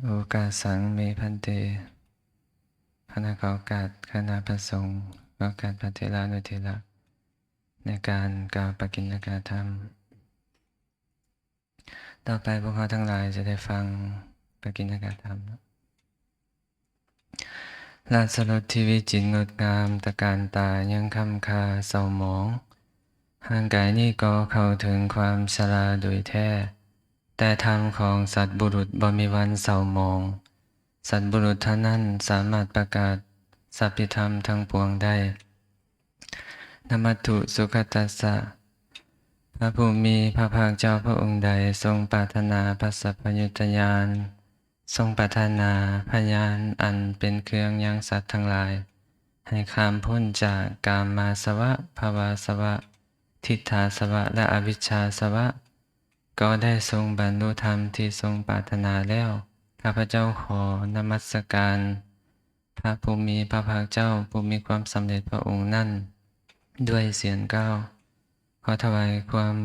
ໂອກາສັງ ເມ ພັນເຕ ຄະນະຂໍໂອກາດຄະນະພະສົງ ຂໍໂອກາດພະເຖລານຸເຖລະ ໃນການກ່າວປະກິນນະກະທຳ. ຕໍ່ໄປພວກເຮົາທັງຫຼາຍຈະໄດ້ຟັງປະກິນນະກະທຳ. ລາຊະລົດທີ່ວິຈິດງົດງາມຕະການຕາ ຍັງຄ້ຳຄ່າເສົ້າໝອງ, ຮ່າງກາຍນີ້ກໍເຂົ້າເຖິງຄວາມຊະລາໂດຍແທ້, ແຕ່ທຳຂອງສັດບຸລຸດບໍ່ມີວັນເສົ້າໝອງ. ສັດບຸລຸດເທົ່ານັ້ນສາມາດປະກາດສັບພິທຳທັງປວງໄດ້. ນະມັດຖຸສຸຂະຕັດສະ ພະຜູ້ມີພະພາກເຈົ້າພະອົງໃດຊົງປາດຖະໜາພັດສະພະຍຸດຕະຍານ, ຊົງປາດຖະໜາພະຍານອັນເປັນເຄື່ອງຍັງສັດທັງຫຼາຍ ໃຫ້ຂ້າມພົ້ນຈາກກາມາສະວະ, ພະວາສະວະ, ທິດຖາສະວະ ແລະ ອະວິດຊາສະວະ, ກໍໄດ້ຊົງບັນລຸທຳທີ່ຊົງປາດຖະໜາແລ້ວ. ຂ້າພະເຈົ້າຂໍນະມັດສະການພະຜູ້ມີພະພາກເຈົ້າຜູ້ມີຄວາມສຳເລັດພະອົງນັ້ນດ້ວຍສຽງກ່າວ. ຂໍຖວາຍຄວາມ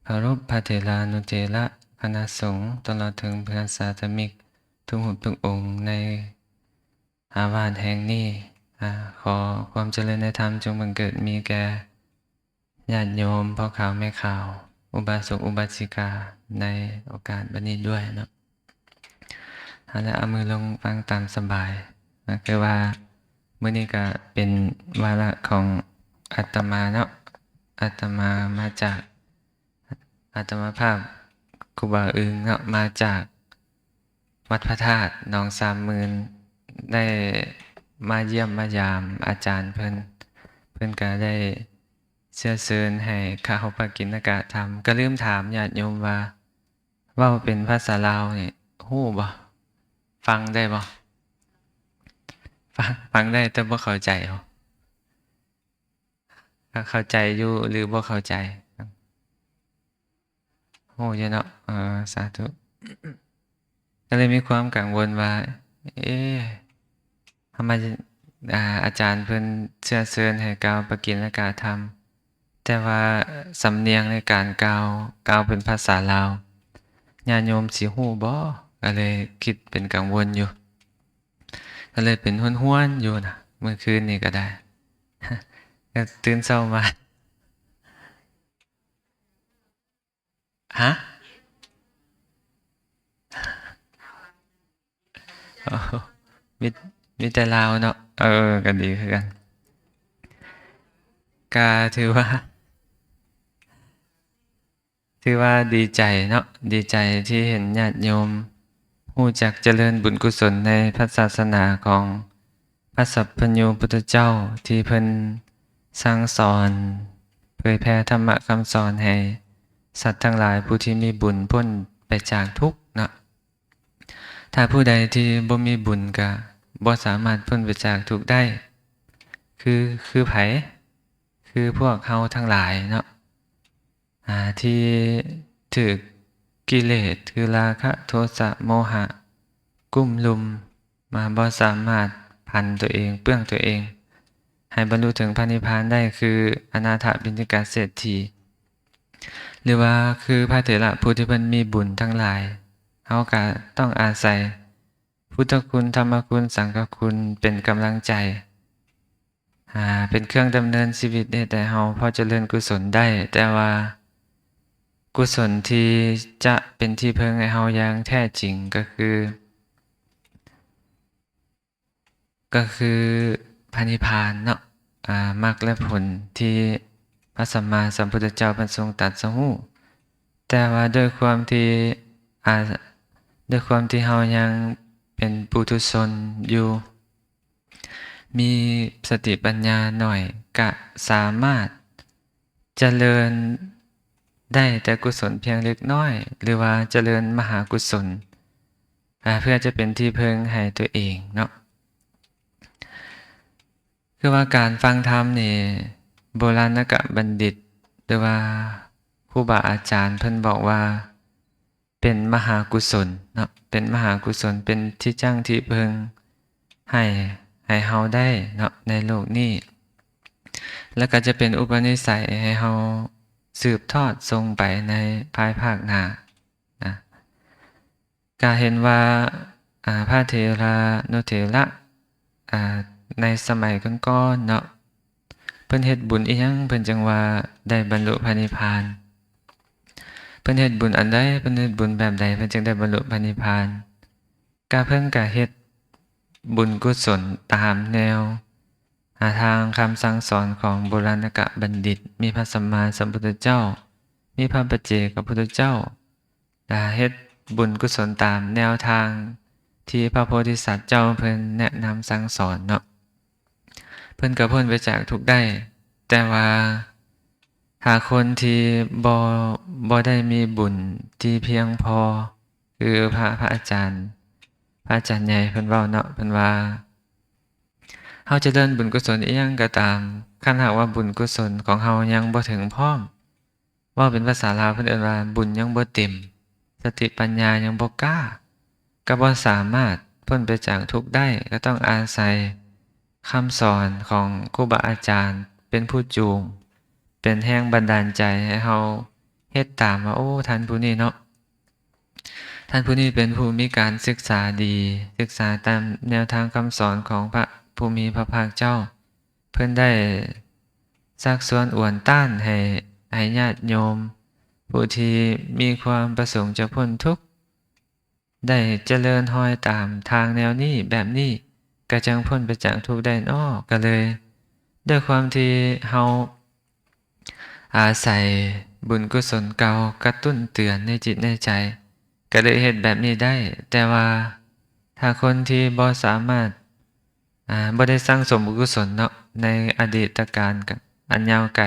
ເຄົາລົບພະເຖລານຸເຖລະຄະນະສົງ ຕະຫຼອດເຖິງເພື່ອນສາທະມິກທຸກຮູບທຸກອົງໃນອາວາດແຫ່ງນີ້. ອາ ຂໍຄວາມຈະເລີນໃນທຳຈົ່ງບັງເກີດມີແກ່ຍາດໂຍມພໍ່ຂາວແມ່ຂາວ ອຸບາສົກອຸບາສິກາ ໃນໂອກາດບັດນີ້ດ້ວຍເນາະ. ເອົາລະ ເອົາມືລົງວາງຕາມສະບາຍ. ກໍຄືວ່າມື້ນີ້ກໍເປັນວາລະຂອງອາດຕະມາເນາະ, ອາດຕະມາມາຈາກ ອາດຕະມາພາບຄູບາອຶ່ງເນາະ ມາຈາກວັດພະທາດໜອງສາມໝື່ນ ໄດ້ມາຢ້ຽມມາຢາມອາຈານເພິ່ນ, ເພິ່ນກໍໄດ້ເຊື້ອເຊີນໃຫ້ເຂົ້າປະກິນນະກະທຳ. ກໍລືມຖາມຍາດໂຍມວ່າ ເວົ້າເປັນພາສາລາວນີ້ຮູ້ບໍ່? ຟັງໄດ້ບໍ່? ຟັງ ຟັງໄດ້ແຕ່ບໍ່ເຂົ້າໃຈບໍ? ເຂົ້າໃຈຢູ່ຫຼືບໍ່ເຂົ້າໃຈ? ຮູ້ຢູ່ເນາະ. ເອີ ສາທຸ. ກໍເລີຍມີຄວາມກັງວົນວ່າ ເອ ທຳໄມ ອາ ອາຈານເພິ່ນເຊື້ອເຊີນໃຫ້ກ່າວປະກິນນະກະທຳ ແຕ່ວ່າສຳນຽງໃນການກ່າວ ກ່າວເປັນພາສາລາວ ຍາດໂຍມຊິຮູ້ບໍ່? ກໍເລີຍຄິດເປັນກັງວົນຢູ່ ກໍເລີຍເປັນຫົວນໆຢູ່ນະ ມື້ຄືນນີ້ກໍໄດ້. ກໍຕື່ນເຊົ້າມາ ຮະ? ໂອ້ ມີ ມີແຕ່ລາວເນາະ. ເອີ ກໍດີຄືກັນ. ກະຖືວ່າ ຖືວ່າດີໃຈເນາະ, ດີໃຈທີ່ເຫັນຍາດໂຍມຮູ້ຈັກຈະເລີນບຸນກຸສົນໃນພະສາສະໜາຂອງພະສັບພັນຍູພຸດທະເຈົ້າ ທີ່ເພິ່ນສັ່ງສອນເຜີຍແຜ່ທຳມະຄຳສອນໃຫ້ສັດທັງຫຼາຍຜູ້ທີ່ມີບຸນພົ້ນໄປຈາກທຸກເນາະ. ຖ້າຜູ້ໃດທີ່ບໍ່ມີບຸນກະບໍ່ສາມາດພົ້ນໄປຈາກທຸກໄດ້ ຄື ຄືໃຜ? ຄືພວກເຮົາທັງຫຼາຍເນາະ ອາ ທີ່ຖືກກິເລດ ຄືລາຄະ ໂທສະ ໂມຫະ ກຸ້ມລຸມ ມາ ບໍ່ສາມາດພັນຕົວເອງ ເປື້ອງຕົວເອງ ໃຫ້ບັນລຸເຖິງພະນິບພານໄດ້ ຄືອະນາຖະບິນທິກາເສດຖີ ຫຼືວ່າຄືພະເຖລະຜູ້ທີ່ເພິ່ນມີບຸນທັງຫຼາຍ. ເຮົາກະຕ້ອງອາໄສ ພຸດທະຄຸນ, ທຳມະຄຸນ, ສັງຄະຄຸນ ເປັນກຳລັງໃຈ ອາ ເປັນເຄື່ອງດຳເນີນຊີວິດ ເຮັດໃຫ້ເຮົາພໍຈະເລີນກຸສົນໄດ້. ແຕ່ວ່າກຸສົນທີ່ຈະເປັນທີ່ເພິ່ງໃຫ້ເຮົາຢ່າງແທ້ຈິງ ກໍຄື ກໍຄືພະນິບພານເນາະ ອາ ມັກ ແລະ ຜົນທີ່ພະສຳມາສຳພຸດທະເຈົ້າເພິ່ນຊົງຕັດສະຮູ້. ແຕ່ວ່າດ້ວຍຄວາມທີ່ ອາ ດ້ວຍຄວາມທີ່ເຮົາຍັງເປັນປຸຖຸຊົນຢູ່ ມີສະຕິປັນຍາໜ້ອຍ ກະສາມາດຈະເລີນໄດ້ແຕ່ກຸສົນພຽງເລັກນ້ອຍ ຫຼືວ່າຈະເລີນມະຫາກຸສົນ ອາ ເພື່ອຈະເປັນທີ່ເພິ່ງໃຫ້ຕົວເອງເນາະ. ຄືວ່າການຟັງທຳນີ້ ໂບລານະກະບັນດິດ ຫຼືວ່າຄູບາອາຈານເພິ່ນບອກວ່າ ເປັນມະຫາກຸສົນເນາະ, ເປັນມະຫາກຸສົນ ເປັນທີ່ຢັ້ງທີ່ເພິ່ງໃຫ້ ໃຫ້ເຮົາໄດ້ເນາະ ໃນໂລກນີ້ ແລ້ວກໍຈະເປັນອຸປະນິໄສໃຫ້ເຮົາສືບທອດສົ່ງໄປໃນພາຍພາກໜ້ານະ. ກະເຫັນວ່າ ອາ ພະເຖລານຸເຖລະ ອາ ໃນສະໄໝກ່ອນໆເນາະ ເພິ່ນເຮັດບຸນອີ່ຫຍັງ ເພິ່ນຈຶ່ງວ່າໄດ້ບັນລຸພະນິບພານ? ເພິ່ນເຮັດບຸນອັນໃດ? ເພິ່ນເຮັດບຸນແບບໃດ ເພິ່ນຈຶ່ງໄດ້ບັນລຸພະນິບພານ? ກະເພິ່ນກະເຮັດບຸນກຸສົນຕາມແນວ ອາ ທາງຄຳສັ່ງສອນຂອງບູລານະກະບັນດິດ, ມີພະສຳມາສຳພຸດທະເຈົ້າ, ມີພະປັດເຈກະພຸດທະເຈົ້າ, ອາ ເຮັດບຸນກຸສົນຕາມແນວທາງທີ່ພະໂພທິສັດເຈົ້າເພິ່ນແນະນຳສັ່ງສອນເນາະ, ເພິ່ນກະພົ້ນໄປຈາກທຸກໄດ້. ແຕ່ວ່າຖ້າຄົນທີ່ບໍ່ ບໍ່ໄດ້ມີບຸນທີ່ພຽງພໍ ຄືພະ ພະອາຈານ ພະອາຈານໃຫຍ່ເພິ່ນເວົ້າເນາະ ເພິ່ນວ່າ ເຮົາຈະເລີນບຸນກຸສົນອີ່ຫຍັງກໍຕາມ, ຄັນຫາກວ່າບຸນກຸສົນຂອງເຮົາຍັງບໍ່ເຖິງພ້ອມ, ເວົ້າເປັນພາສາລາວເພິ່ນເອີ້ນວ່າບຸນຍັງບໍ່ເຕັມ, ສະຕິປັນຍາຍັງບໍ່ກ້າ, ກໍບໍ່ສາມາດພົ້ນໄປຈາກທຸກໄດ້, ກໍຕ້ອງອາໄສຄຳສອນຂອງຄູບາອາຈານເປັນຜູ້ຈູງ, ເປັນແຮງບັນດານໃຈໃຫ້ເຮົາເຮັດຕາມວ່າ ໂອ້ ທ່ານຜູ້ນີ້ເນາະ ທ່ານຜູ້ນີ້ເປັນຜູ້ມີການສຶກສາດີ, ສຶກສາຕາມແນວທາງຄຳສອນຂອງພະຜູ້ມີພະພາກເຈົ້າ, ເພິ່ນໄດ້ຊັກຊວນອວນຕ້ານໃຫ້ ໃຫ້ຍາດໂຍມຜູ້ທີ່ມີຄວາມປະສົງຈະພົ້ນທຸກ ໄດ້ຈະເລີນຮອຍຕາມທາງແນວນີ້ແບບນີ້ ກະຈຶ່ງພົ້ນໄປຈາກທຸກໄດ້ເນາະ. ກະເລີຍ ດ້ວຍຄວາມທີ່ເຮົາ ອາໄສບຸນກຸສົນເກົ່າກະຕຸ້ນເຕືອນໃນຈິດໃນໃຈ ກະເລີຍເຮັດແບບນີ້ໄດ້. ແຕ່ວ່າຖ້າຄົນທີ່ບໍ່ສາມາດ ອາ ບໍ່ໄດ້ສັ່ງສົມບຸນກຸສົນເນາະ ໃນອະດີດຕະການອັນຍາວໄກ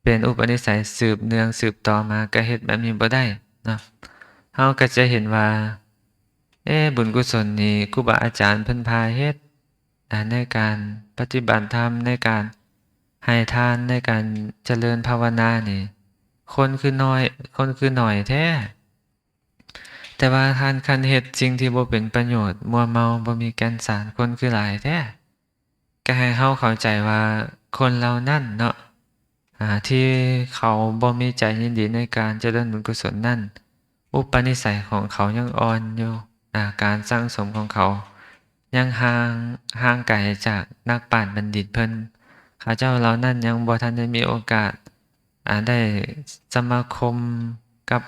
ເປັນອຸປະນິໄສສືບເນື່ອງສືບຕໍ່ມາ ກະເຮັດແບບນີ້ບໍ່ໄດ້ເນາະ. ເຮົາກະຈະເຫັນວ່າ ເອ ບຸນກຸສົນນີ້ຄູບາອາຈານເພິ່ນພາເຮັດ ອາ ໃນການປະຕິບັດທຳ, ໃນການໃຫ້ທານ, ໃນການຈະເລີນພາວະນານີ້ ຄົນຄືນ້ອຍ, ຄົນຄືໜ້ອຍແທ້. ແຕ່ວ່າທ່ານ ຄັນເຮັດສິ່ງທີ່ບໍ່ເປັນປະໂຫຍດ, ມົວເມົາ, ບໍ່ມີແກ່ນສານ, ຄົນຄືຫຼາຍແທ້. ກະໃຫ້ເຮົາເຂົ້າໃຈວ່າຄົນເຫຼົ່ານັ້ນເນາະ ອາ ທີ່ເຂົາບໍ່ມີໃຈຍິນດີໃນການຈະເລີນບຸນກຸສົນນັ້ນ, ອຸປະນິໄສຂອງເຂົາຍັງອ່ອນຢູ່, ອາ ການສັ່ງສົມຂອງເຂົາຍັງຫ່າງ, ຫ່າງໄກຈາກນັກປາດບັນດິດເພິ່ນ. ເຂົາເຈົ້າເຫຼົ່ານັ້ນຍັງບໍ່ທັນໄດ້ມີໂອກາດ, ອາ ໄດ້ສະມາຄົມກັບ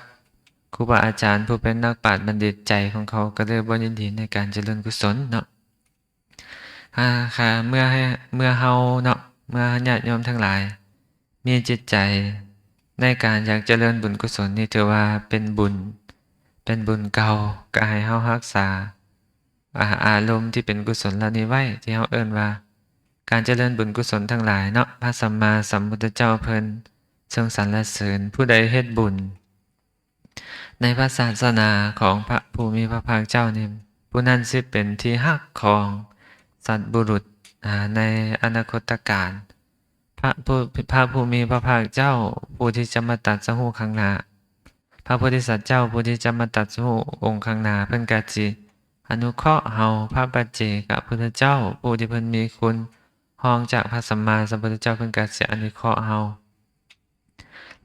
ຄູບາອາຈານຜູ້ເປັນນັກປາດບັນດິດ, ໃຈຂອງເຂົາກໍເລີຍບໍ່ຍິນດີໃນການຈະເລີນກຸສົນເນາະ. ອາ ຄ່ະ ເມື່ອໃຫ້ ເມື່ອເຮົາເນາະ ເມື່ອຍາດໂຍມທັງຫຼາຍມີຈິດໃຈໃນການຢາກຈະເລີນບຸນກຸສົນນີ້ ຖືວ່າເປັນບຸນ, ເປັນບຸນເກົ່າ, ກະໃຫ້ເຮົາຮັກສາ ອາ ອາລົມທີ່ເປັນກຸສົນເຫຼົ່ານີ້ໄວ້ ທີ່ເຮົາເອີ້ນວ່າການຈະເລີນບຸນກຸສົນທັງຫຼາຍເນາະ. ພະສຳມາສຳພຸດທະເຈົ້າເພິ່ນຊົງສັນລະເສີນ ຜູ້ໃດເຮັດບຸນ ໃນພະສາສະໜາຂອງພະຜູ້ມີພະພາກເຈົ້ານີ້ ຜູ້ນັ້ນຊິເປັນທີ່ຮັກຂອງສັດບຸລຸດ ອາ ໃນອະນາຄົດຕະການ. ພະຜູ້ ພະຜູ້ມີພະພາກເຈົ້າ ຜູ້ທີ່ຈະມາຕັດສະຮູ້ຂ້າງໜ້າ, ພະໂພທິສັດເຈົ້າ ຜູ້ທີ່ຈະມາຕັດສະຮູ້ອົງຂ້າງໜ້າ ເພິ່ນກະຊິອະນຸເຄາະເຮົາ. ພະປັດເຈກະພຸດທະເຈົ້າ ຜູ້ທີ່ເພິ່ນມີຄຸນຮອງຈາກພະສຳມາສຳພຸດທະເຈົ້າ ເພິ່ນກະຊິອະນຸເຄາະເຮົາ.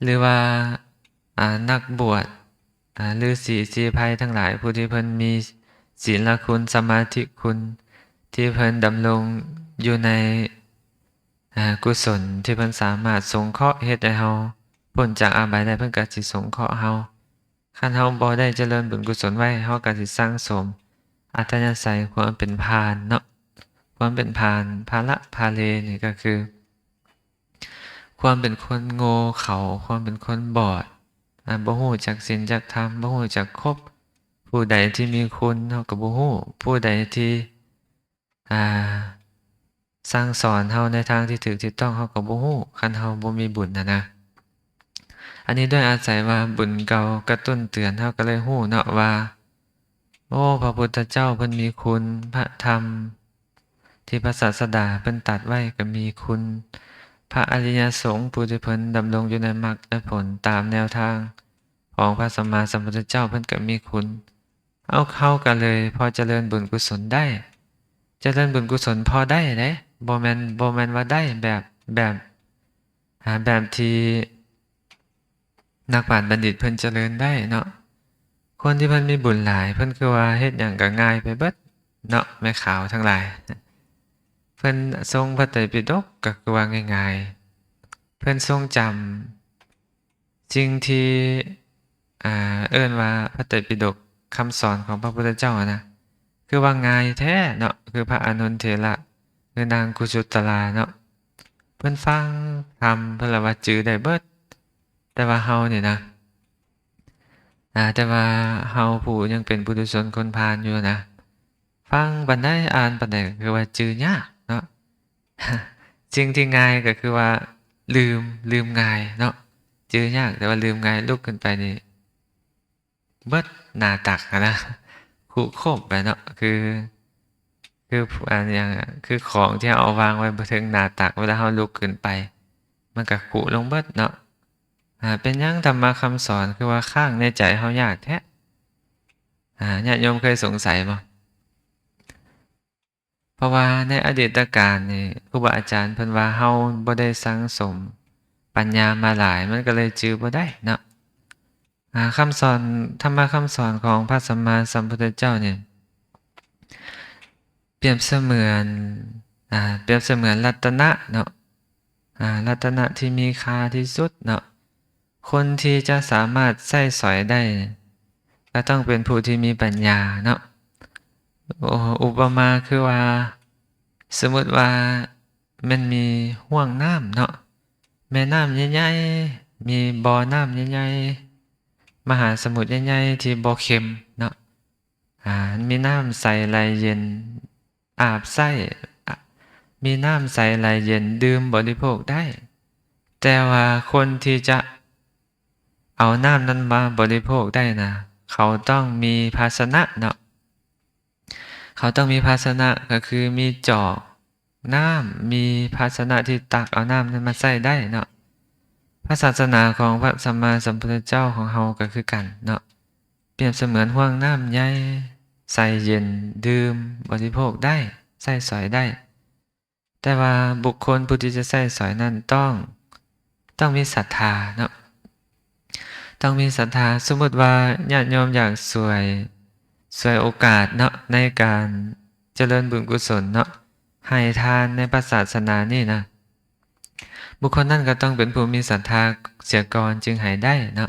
ຫຼືວ່າ ອາ ນັກບວດ ອາ ລືສີສີໄພທັງຫຼາຍ ຜູ້ທີ່ເພິ່ນມີສີລະຄຸນ ສະມາທິຄຸນ ທີ່ເພິ່ນດຳລົງຢູ່ໃນ ອາ ກຸສົນ ທີ່ເພິ່ນສາມາດສົງເຄາະເຮັດໃຫ້ເຮົາພົ້ນຈາກອະບາຍໄດ້ ເພິ່ນກະຊິສົງເຄາະເຮົາ. ຄັນເຮົາບໍ່ໄດ້ຈະເລີນບຸນກຸສົນໄວ້ ເຮົາກະຊິສັ່ງສົມອັດທະຍາໄສຄວາມເປັນພານເນາະ. ຄວາມເປັນພານ ພາລະ ພາເລ ນີ້ກະຄື ຄວາມເປັນຄົນໂງ່ເຂົາ, ຄວາມເປັນຄົນບອດ, ອາ ບໍ່ຮູ້ຈັກສິນຈັກທຳ, ບໍ່ຮູ້ຈັກຄົບ. ຜູ້ໃດທີ່ມີຄຸນເຮົາກໍບໍ່ຮູ້, ຜູ້ໃດທີ່ ອາ ສັ່ງສອນເຮົາໃນທາງທີ່ຖືກທີ່ຕ້ອງເຮົາກໍບໍ່ຮູ້, ຄັນເຮົາບໍ່ມີບຸນຫັ້ນນະ. ອັນນີ້ດ້ວຍອາໄສວ່າບຸນເກົ່າກະຕຸ້ນເຕືອນ ເຮົາກໍເລີຍຮູ້ເນາະວ່າ ໂອ້ ພະພຸດທະເຈົ້າເພິ່ນມີຄຸນ, ພະທຳທີ່ພະສາສະດາເພິ່ນຕັດໄວ້ກໍມີຄຸນ, ພະອະລິຍະສົງຜູ້ທີ່ເພິ່ນດຳລົງຢູ່ໃນມັກໃນຜົນຕາມແນວທາງຂອງພະສຳມາສຳພຸດທະເຈົ້າເພິ່ນກໍມີຄຸນ. ເອົາ ເຮົາກໍເລີຍພໍຈະເລີນບຸນກຸສົນໄດ້. ຈະເລີນບຸນກຸສົນພໍໄດ້ເດ້, ບໍ່ແມ່ນ ບໍ່ແມ່ນວ່າໄດ້ແບບ ແບບ ອາ ແບບທີ່ ນັກປາດບັນດິດເພິ່ນຈະເລີນໄດ້ເນາະ. ຄົນທີ່ເພິ່ນມີບຸນຫຼາຍ ເພິ່ນຄືວ່າເຮັດຫຍັງກໍງ່າຍໄປເບິດເນາະ ແມ່ຂາວທັງຫຼາຍ. ເພິ່ນຊົງພະໄຕປິດົກກໍຄືວ່າງ່າຍໆ ເພິ່ນຊົງຈຳສິ່ງທີ່ ອ່າ ເອີ້ນວ່າພະໄຕປິດົກ ຄຳສອນຂອງພະພຸດທະເຈົ້າຫັ້ນນະ ຄືວ່າງ່າຍແທ້ເນາະ ຄືພະອານົນເຖລະ ຫຼື ນາງກຸສຸຕະລາເນາະ ເພິ່ນຟັງທຳ ເພິ່ນລະວ່າຈື່ໄດ້ເບິດ. ແຕ່ວ່າເຮົານີ້ນະ ອ່າ ແຕ່ວ່າເຮົາຜູ້ຍັງເປັນປຸຖຸຊົນຄົນພານຢູ່ນະ ຟັງປານໃດ ອ່ານປານໃດ ກໍຄືວ່າຈື່ຍາກເນາະ. ສິ່ງທີ່ງ່າຍກໍຄືວ່າລືມ ລືມງ່າຍເນາະ ຈື່ຍາກ ແຕ່ວ່າລືມງ່າຍ ລຸກຂຶ້ນໄປນີ້ເບິດໜ້າຕັກຫັ້ນນະ ຄຸໂຄບໄປເນາະ ຄື ຄື ອັນຫຍັງ ຄືຂອງທີ່ເຮົາເອົາວາງໄວ້ເທິງໜ້າຕັກ ເວລາເຮົາລຸກຂຶ້ນໄປ ມັນກໍຄຸລົງເບິດເນາະ. ອ່າ ເປັນຫຍັງທຳມະຄຳສອນຄືວ່າຄ້າງໃນໃຈເຮົາຍາກແທ້? ອ່າ ຍາດໂຍມເຄີຍສົງໄສບໍ່? ເພາະວ່າໃນອະດີດຕະການນີ້ ຄູບາອາຈານເພິ່ນວ່າເຮົາບໍ່ໄດ້ສັງສົມປັນຍາມາຫຼາຍ ມັນກໍເລີຍຈື່ບໍ່ໄດ້ເນາະ. ອ່າ ຄຳສອນ ທຳມະຄຳສອນຂອງພະສຳມາສຳພຸດທະເຈົ້ານີ້ ປຽບສະເໝືອນ ອ່າ ປຽບສະເໝືອນລັດຕະນະເນາະ ອ່າ ລັດຕະນະທີ່ມີຄ່າທີ່ສຸດເນາະ. ຄົນທີ່ຈະສາມາດໃຊ້ສອຍໄດ້ ກໍຕ້ອງເປັນຜູ້ທີ່ມີປັນຍາເນາະ. ໂອ ອຸປະມາຄືວ່າ ສົມມຸດວ່າແມ່ນມີຫ້ວງນ້ຳເນາະ ແມ່ນ້ຳໃຫຍ່ໆ ມີບໍ່ນ້ຳໃຫຍ່ໆ ມະຫາສະໝຸດໃຫຍ່ໆ ທີ່ບໍ່ເຄັມເນາະ ອ່າ ມີນ້ຳໃສໄຫຼເຢັນ ອາບໃຊ້ ອະ ມີນ້ຳໃສໄຫຼເຢັນ ດື່ມບໍລິໂພກໄດ້. ແຕ່ວ່າຄົນທີ່ຈະເອົານ້ຳນັ້ນມາບໍລິໂພກໄດ້ນະ ເຂົາຕ້ອງມີພາຊະນະເນາະ. ເຂົາຕ້ອງມີພາຊະນະ ກໍຄືມີຈອກນ້ຳ ມີພາຊະນະທີ່ຕັກເອົານ້ຳນັ້ນມາໃຊ້ໄດ້ເນາະ. ພະສາສະໜາຂອງພະສຳມາສຳພຸດທະເຈົ້າຂອງເຮົາກໍຄືກັນເນາະ ປຽບສະເໝືອນຫ້ວງນ້ຳໃຫຍ່ ໃສເຢັນ ດື່ມ ບໍລິໂພກໄດ້ ໃຊ້ສອຍໄດ້. ແຕ່ວ່າບຸກຄົນຜູ້ທີ່ຈະໃຊ້ສອຍນັ້ນຕ້ອງ ຕ້ອງມີສັດທາເນາະ ຕ້ອງມີສັດທາ. ສົມມຸດວ່າຍາດໂຍມຢາກສວຍ ສວຍໂອກາດເນາະ ໃນການຈະເລີນບຸນກຸສົນເນາະ ໃຫ້ທານໃນພະສາສະໜານີ້ນະ ບຸກຄົນນັ້ນກໍຕ້ອງເປັນຜູ້ມີສັດທາເສຍກ່ອນຈຶ່ງໃຫ້ໄດ້ເນາະ.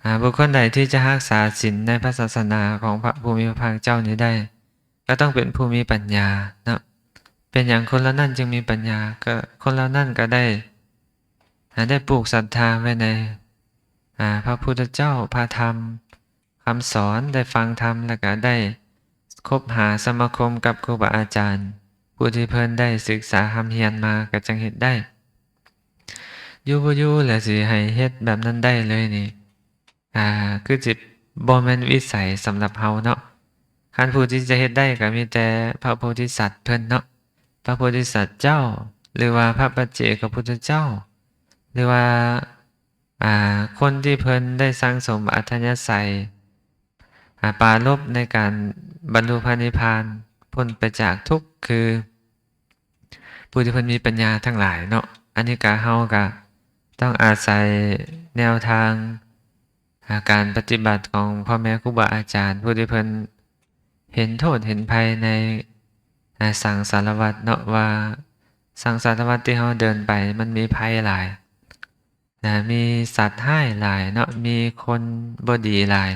ອາ ບຸກຄົນໃດທີ່ຈະຮັກສາສິນໃນພະສາສະໜາຂອງພະຜູ້ມີພະພາກເຈົ້ານີ້ໄດ້ ກໍຕ້ອງເປັນຜູ້ມີປັນຍາເນາະ. ເປັນຫຍັງຄົນເຫຼົ່ານັ້ນຈຶ່ງມີປັນຍາ? ກໍຄົນເຫຼົ່ານັ້ນກໍໄດ້ ອາ ໄດ້ປູກສັດທາໄວ້ໃນ ອາ ພະພຸດທະເຈົ້າ, ພະທຳ, ຄຳສອນ, ໄດ້ຟັງທຳ ແລ້ວກໍໄດ້ຄົບຫາສະມາຄົມກັບຄູບາອາຈານ ຜູ້ທີ່ເພິ່ນໄດ້ສຶກສາຮ່ຳຮຽນມາ ກໍຈຶ່ງເຮັດໄດ້. ຢູ່ບໍ່ຢູ່ແລ້ວຊິໃຫ້ເຮັດແບບນັ້ນໄດ້ເລີຍນີ້ ອ່າ ຄືຊິບໍ່ແມ່ນວິໄສສຳລັບເຮົາເນາະ. ຄັນຜູ້ທີ່ຈະເຮັດໄດ້ກໍມີແຕ່ພະໂພທິສັດເພິ່ນເນາະ, ພະໂພທິສັດເຈົ້າ ຫຼືວ່າພະປັດເຈກະພຸດທະເຈົ້າ ຫຼືວ່າ ອ່າ ຄົນທີ່ເພິ່ນໄດ້ສັ່ງສົມອັດທະຍາໄສ ອ່າ ປາລົບໃນການບັນລຸພະນິບພານ ພົ້ນໄປຈາກທຸກ ຄື ຜູ້ທີ່ເພິ່ນມີປັນຍາທັງຫຼາຍເນາະ. ອັນນີ້ກະ ເຮົາກະຕ້ອງອາໄສແນວທາງ ອ່າ ການປະຕິບັດຂອງພໍ່ແມ່ຄູບາອາຈານ ຜູ້ທີ່ເພິ່ນເຫັນໂທດເຫັນໄພໃນ ອ່າ ສັງສາລະວັດເນາະ ວ່າສັງສາລະວັດທີ່ເຮົາເດີນໄປ ມັນມີໄພຫຼາຍ ນະ ມີສັດຮ້າຍຫຼາຍເນາະ ມີຄົນບໍ່ດີຫຼາຍ.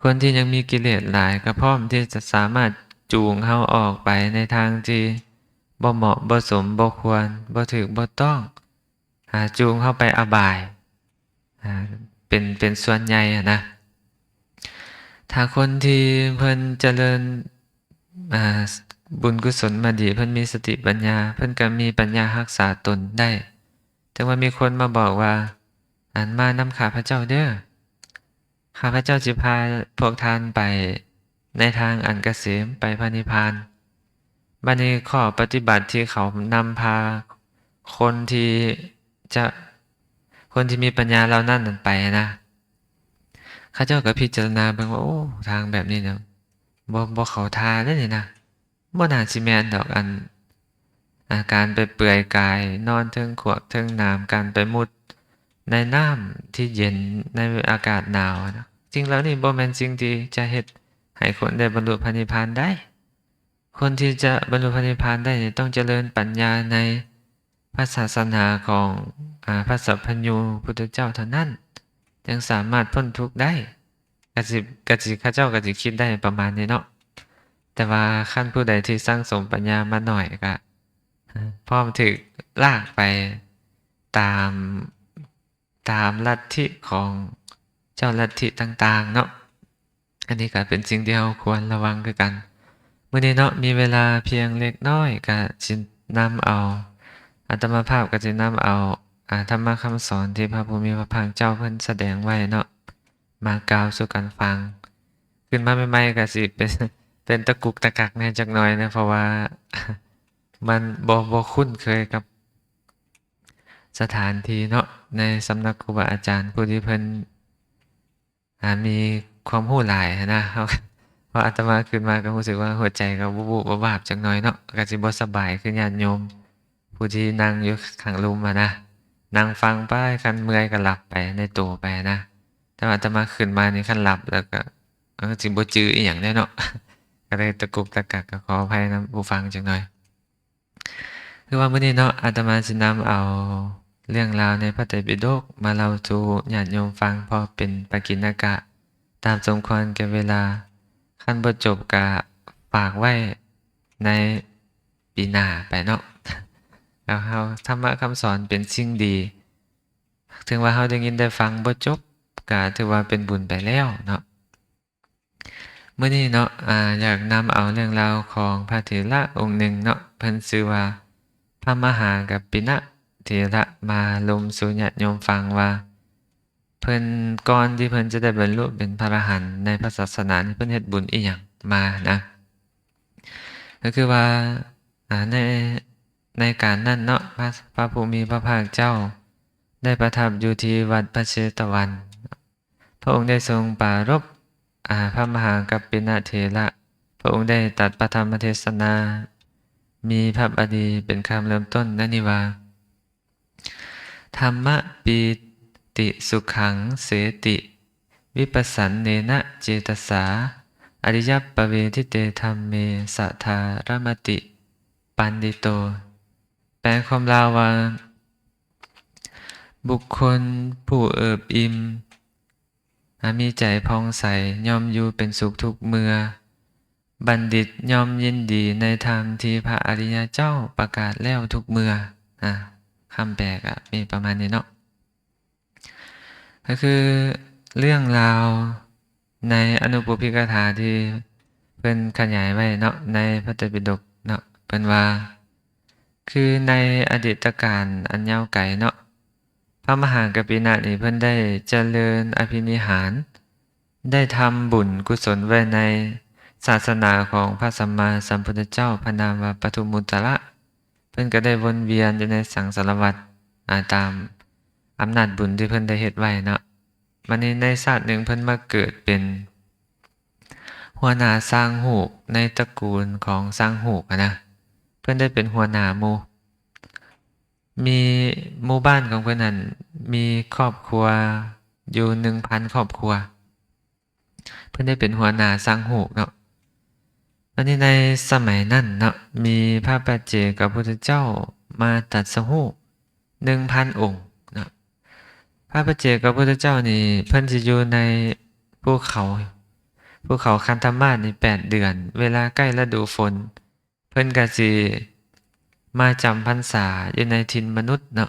ຄົນທີ່ຍັງມີກິເລດຫຼາຍ ກໍພ້ອມທີ່ຈະສາມາດຈູງເຮົາອອກໄປໃນທາງທີ່ບໍ່ເໝາະ ບໍ່ສົມ ບໍ່ຄວນ ບໍ່ຖືກ ບໍ່ຕ້ອງ ອາ ຈູງເຮົາໄປອະບາຍ ອາ ເປັນ ເປັນສ່ວນໃຫຍ່ຫັ້ນນະ. ຖ້າຄົນທີ່ເພິ່ນຈະເລີນ ອາ ບຸນກຸສົນມາດີ ເພິ່ນມີສະຕິປັນຍາ ເພິ່ນກໍມີປັນຍາຮັກສາຕົນໄດ້. ເຖິງວ່າມີຄົນມາບອກວ່າ ອັນ ມານຳຂ້າພະເຈົ້າເດີ້ ຂ້າພະເຈົ້າຊິພາພວກທ່ານໄປໃນທາງອັນກະເສມ ໄປພະນິບພານ. ບັດນີ້ຂໍ້ປະຕິບັດທີ່ເຂົານຳພາຄົນທີ່ຈະ ຄົນທີ່ມີປັນຍາເຫຼົ່ານັ້ນນັ້ນໄປນະ ເຂົາເຈົ້າກໍພິຈາລະນາເບິ່ງວ່າ ໂອ້ ທາງແບບນີ້ນະ ບໍ່ ບໍ່ເຂົ້າທ່າເດ້ນີ້ນະ. ບໍ່ໜ້າຊິແມ່ນດອກ ອັນ ອາ ການໄປເປືອຍກາຍ ນອນເທິງຂວາກເທິງໜາມ ການໄປມຸດໃນນ້ຳທີ່ເຢັນ ໃນອາກາດໜາວນະ ສິ່ງເຫຼົ່ານີ້ບໍ່ແມ່ນສິ່ງທີ່ຈະເຮັດໃຫ້ຄົນໄດ້ບັນລຸພະນິບພານໄດ້. ຄົນທີ່ຈະບັນລຸພະນິບພານໄດ້ນີ້ ຕ້ອງຈະເລີນປັນຍາໃນພະສາສະໜາຂອງ ອາ ພະສັບພະຍູພຸດທະເຈົ້າເທົ່ານັ້ນ ຈຶ່ງສາມາດພົ້ນທຸກໄດ້. ກະຊິ ກະຊິ ເຂົາເຈົ້າກະຊິຄິດໄດ້ປະມານນີ້ເນາະ. ແຕ່ວ່າຄັນຜູ້ໃດທີ່ສັ່ງສົມປັນຍາມາໜ້ອຍ ກະພ້ອມຖືກລາກໄປຕາມ ຕາມລັດທິຂອງເຈົ້າລັດທິຕ່າງໆເນາະ. ອັນນີ້ກໍເປັນສິ່ງທີ່ເຮົາຄວນລະວັງຄືກັນ. ມື້ນີ້ເນາະ ມີເວລາພຽງເລັກນ້ອຍ ກໍຊິນຳເອົາ ອາດຕະມາພາບກໍຊິນຳເອົາ ອາ ທຳມະຄຳສອນທີ່ພະຜູ້ມີພະພາກເຈົ້າເພິ່ນສະແດງໄວ້ເນາະ ມາກ່າວສູ່ກັນຟັງ. ຂຶ້ນມາໃໝ່ໆ ກໍຊິເປັນ ເປັນຕະກຸກຕະກັກແດ່ຈັກໜ້ອຍເນາະ ເພາະວ່າມັນບໍ່ ບໍ່ຄຸ້ນເຄີຍກັບ ສະຖານທີ່ເນາະ ໃນສຳນັກຄູບາອາຈານຜູ້ທີ່ເພິ່ນ ອາ ມີຄວາມຮູ້ຫຼາຍຫັ້ນນະ. ເຮົາ ເພາະອາດຕະມາຂຶ້ນມາກໍຮູ້ສຶກວ່າຫົວໃຈກໍວູບໆວາບໆຈັກໜ້ອຍເນາະ, ກໍຊິບໍ່ສະບາຍຄືຍາດໂຍມຜູ້ທີ່ນັ່ງຢູ່ຂ້າງລຸ່ມຫັ້ນນະ, ນັ່ງຟັງໄປ ຄັນເມື່ອຍກໍຫຼັບໄປໃນໂຕໄປນະ. ແຕ່ວ່າອາດຕະມາຂຶ້ນມານີ້ ຄັນຫຼັບແລ້ວກໍ ເອີ ຊິບໍ່ຈື່ອີ່ຫຍັງແດ່ເນາະ, ກໍເລີຍຕະກຸກຕະກັກ, ກໍຂໍອະໄພນຳຜູ້ຟັງຈັກໜ້ອຍ. ຄືວ່າມື້ນີ້ເນາະ ອາດຕະມາຊິນຳເອົາເລື່ອງລາວໃນພະໄຕປິດົກມາເລົ່າສູ່ຍາດໂຍມຟັງ ເພາະເປັນປາກິນນະກະ ຕາມສົມຄວນແກ່ເວລາ. ຄັນບໍ່ຈົບກະຝາກໄວ້ໃນປີໜ້າໄປເນາະ. ແລ້ວເຮົາ ທຳມະຄຳສອນເປັນສິ່ງດີ, ເຖິງວ່າເຮົາໄດ້ຍິນໄດ້ຟັງບໍ່ຈົບ ກະຖືວ່າເປັນບຸນໄປແລ້ວເນາະ. ມື້ນີ້ເນາະ ອາ ຢາກນຳເອົາເລື່ອງລາວຂອງພະເຖລະອົງໜຶ່ງເນາະ, ເພິ່ນຊື່ວ່າພະມະຫາກັບປິນະເຖລະ ມາລົມສູ່ຍາດໂຍມຟັງວ່າ ເພິ່ນ ກ່ອນທີ່ເພິ່ນຈະໄດ້ບັນລຸເປັນພະອະລະຫັນໃນພະສາສະໜານີ້ ເພິ່ນເຮັດບຸນອີ່ຫຍັງມານະ. ກໍຄືວ່າ ອາ ໃນ ໃນການນັ້ນເນາະ ພະ ພະຜູ້ມີພະພາກເຈົ້າໄດ້ປະທັບຢູ່ທີ່ວັດພະເຊຕະວັນ. ພະອົງໄດ້ຊົງປາລົບ ອາ ພະມະຫາກັບປິນະເຖລະ. ພະອົງໄດ້ຕັດພະທຳມະເທສະນາ ມີພະບາລີເປັນຄຳເລີ່ມຕົ້ນ ດັ່ງນີ້ວ່າ ທຳມະປີຕິສຸຂັງເສຕິ ວິປັດສະເນນະເຈຕະສາ ອະລິຍະປະເວທິເຕທຳເມ ສະທາຣະມະຕິ ປັນດິໂຕ. ແປຄວາມລາວວ່າ ບຸກຄົນຜູ້ເອີບອີ່ມ ອາ ມີໃຈຜ່ອງໃສ ຍ່ອມຢູ່ເປັນສຸກທຸກເມື່ອ. ບັນດິດຍ່ອມຍິນດີໃນທຳທີ່ພະອະລິຍະເຈົ້າປະກາດແລ້ວທຸກເມື່ອ. ອາ ຄຳແປກະມີປະມານນີ້ເນາະ. ກໍຄືເລື່ອງລາວໃນອະນຸປຸບພິກະຖາທີ່ເພິ່ນຂະຫຍາຍໄວ້ເນາະ ໃນພະໄຕປິດົກເນາະ, ເພິ່ນວ່າ ຄືໃນອະດີດຕະການອັນຍາວໄກເນາະ ພະມະຫາກັບປິນະນີ້ ເພິ່ນໄດ້ຈະເລີນອະພິນິຫານ ໄດ້ທຳບຸນກຸສົນໄວ້ໃນສາສະໜາຂອງພະສຳມາສຳພຸດທະເຈົ້າ ພະນາມວ່າປະທຸມຸດຕະລະ. ເພິ່ນກໍໄດ້ວົນວຽນຢູ່ໃນສັງສາລະວັດ ອາ ຕາມອຳນາດບຸນທີ່ເພິ່ນໄດ້ເຮັດໄວ້ເນາະ. ບັດນີ້ໃນຊາດໜຶ່ງ ເພິ່ນມາເກີດເປັນຫົວໜ້າຊ່າງຮູບໃນຕະກູນຂອງຊ່າງຮູບຫັ້ນນະ, ເພິ່ນໄດ້ເປັນຫົວໜ້າໝູ່. ມີໝູ່ບ້ານຂອງເພິ່ນຫັ້ນ ມີຄອບຄົວຢູ່ໜຶ່ງພັນຄອບຄົວ. ເພິ່ນໄດ້ເປັນຫົວໜ້າຊ່າງຮູບເນາະ. ອັນນີ້ໃນສະໄໝນັ້ນເນາະ ມີພະປັດເຈກະພຸດທະເຈົ້າມາຕັດສະຮູ້ໜຶ່ງພັນອົງເນາະ. ພະປັດເຈກະພຸດທະເຈົ້ານີ້ ເພິ່ນຊິຢູ່ໃນພູເຂົາ ພູເຂົາຄັນທະມາດນີ້ແປດເດືອນ. ເວລາໃກ້ລະດູຝົນ ເພິ່ນກະຊິມາຈຳພັນສາຢູ່ໃນຖິ່ນມະນຸດເນາະ.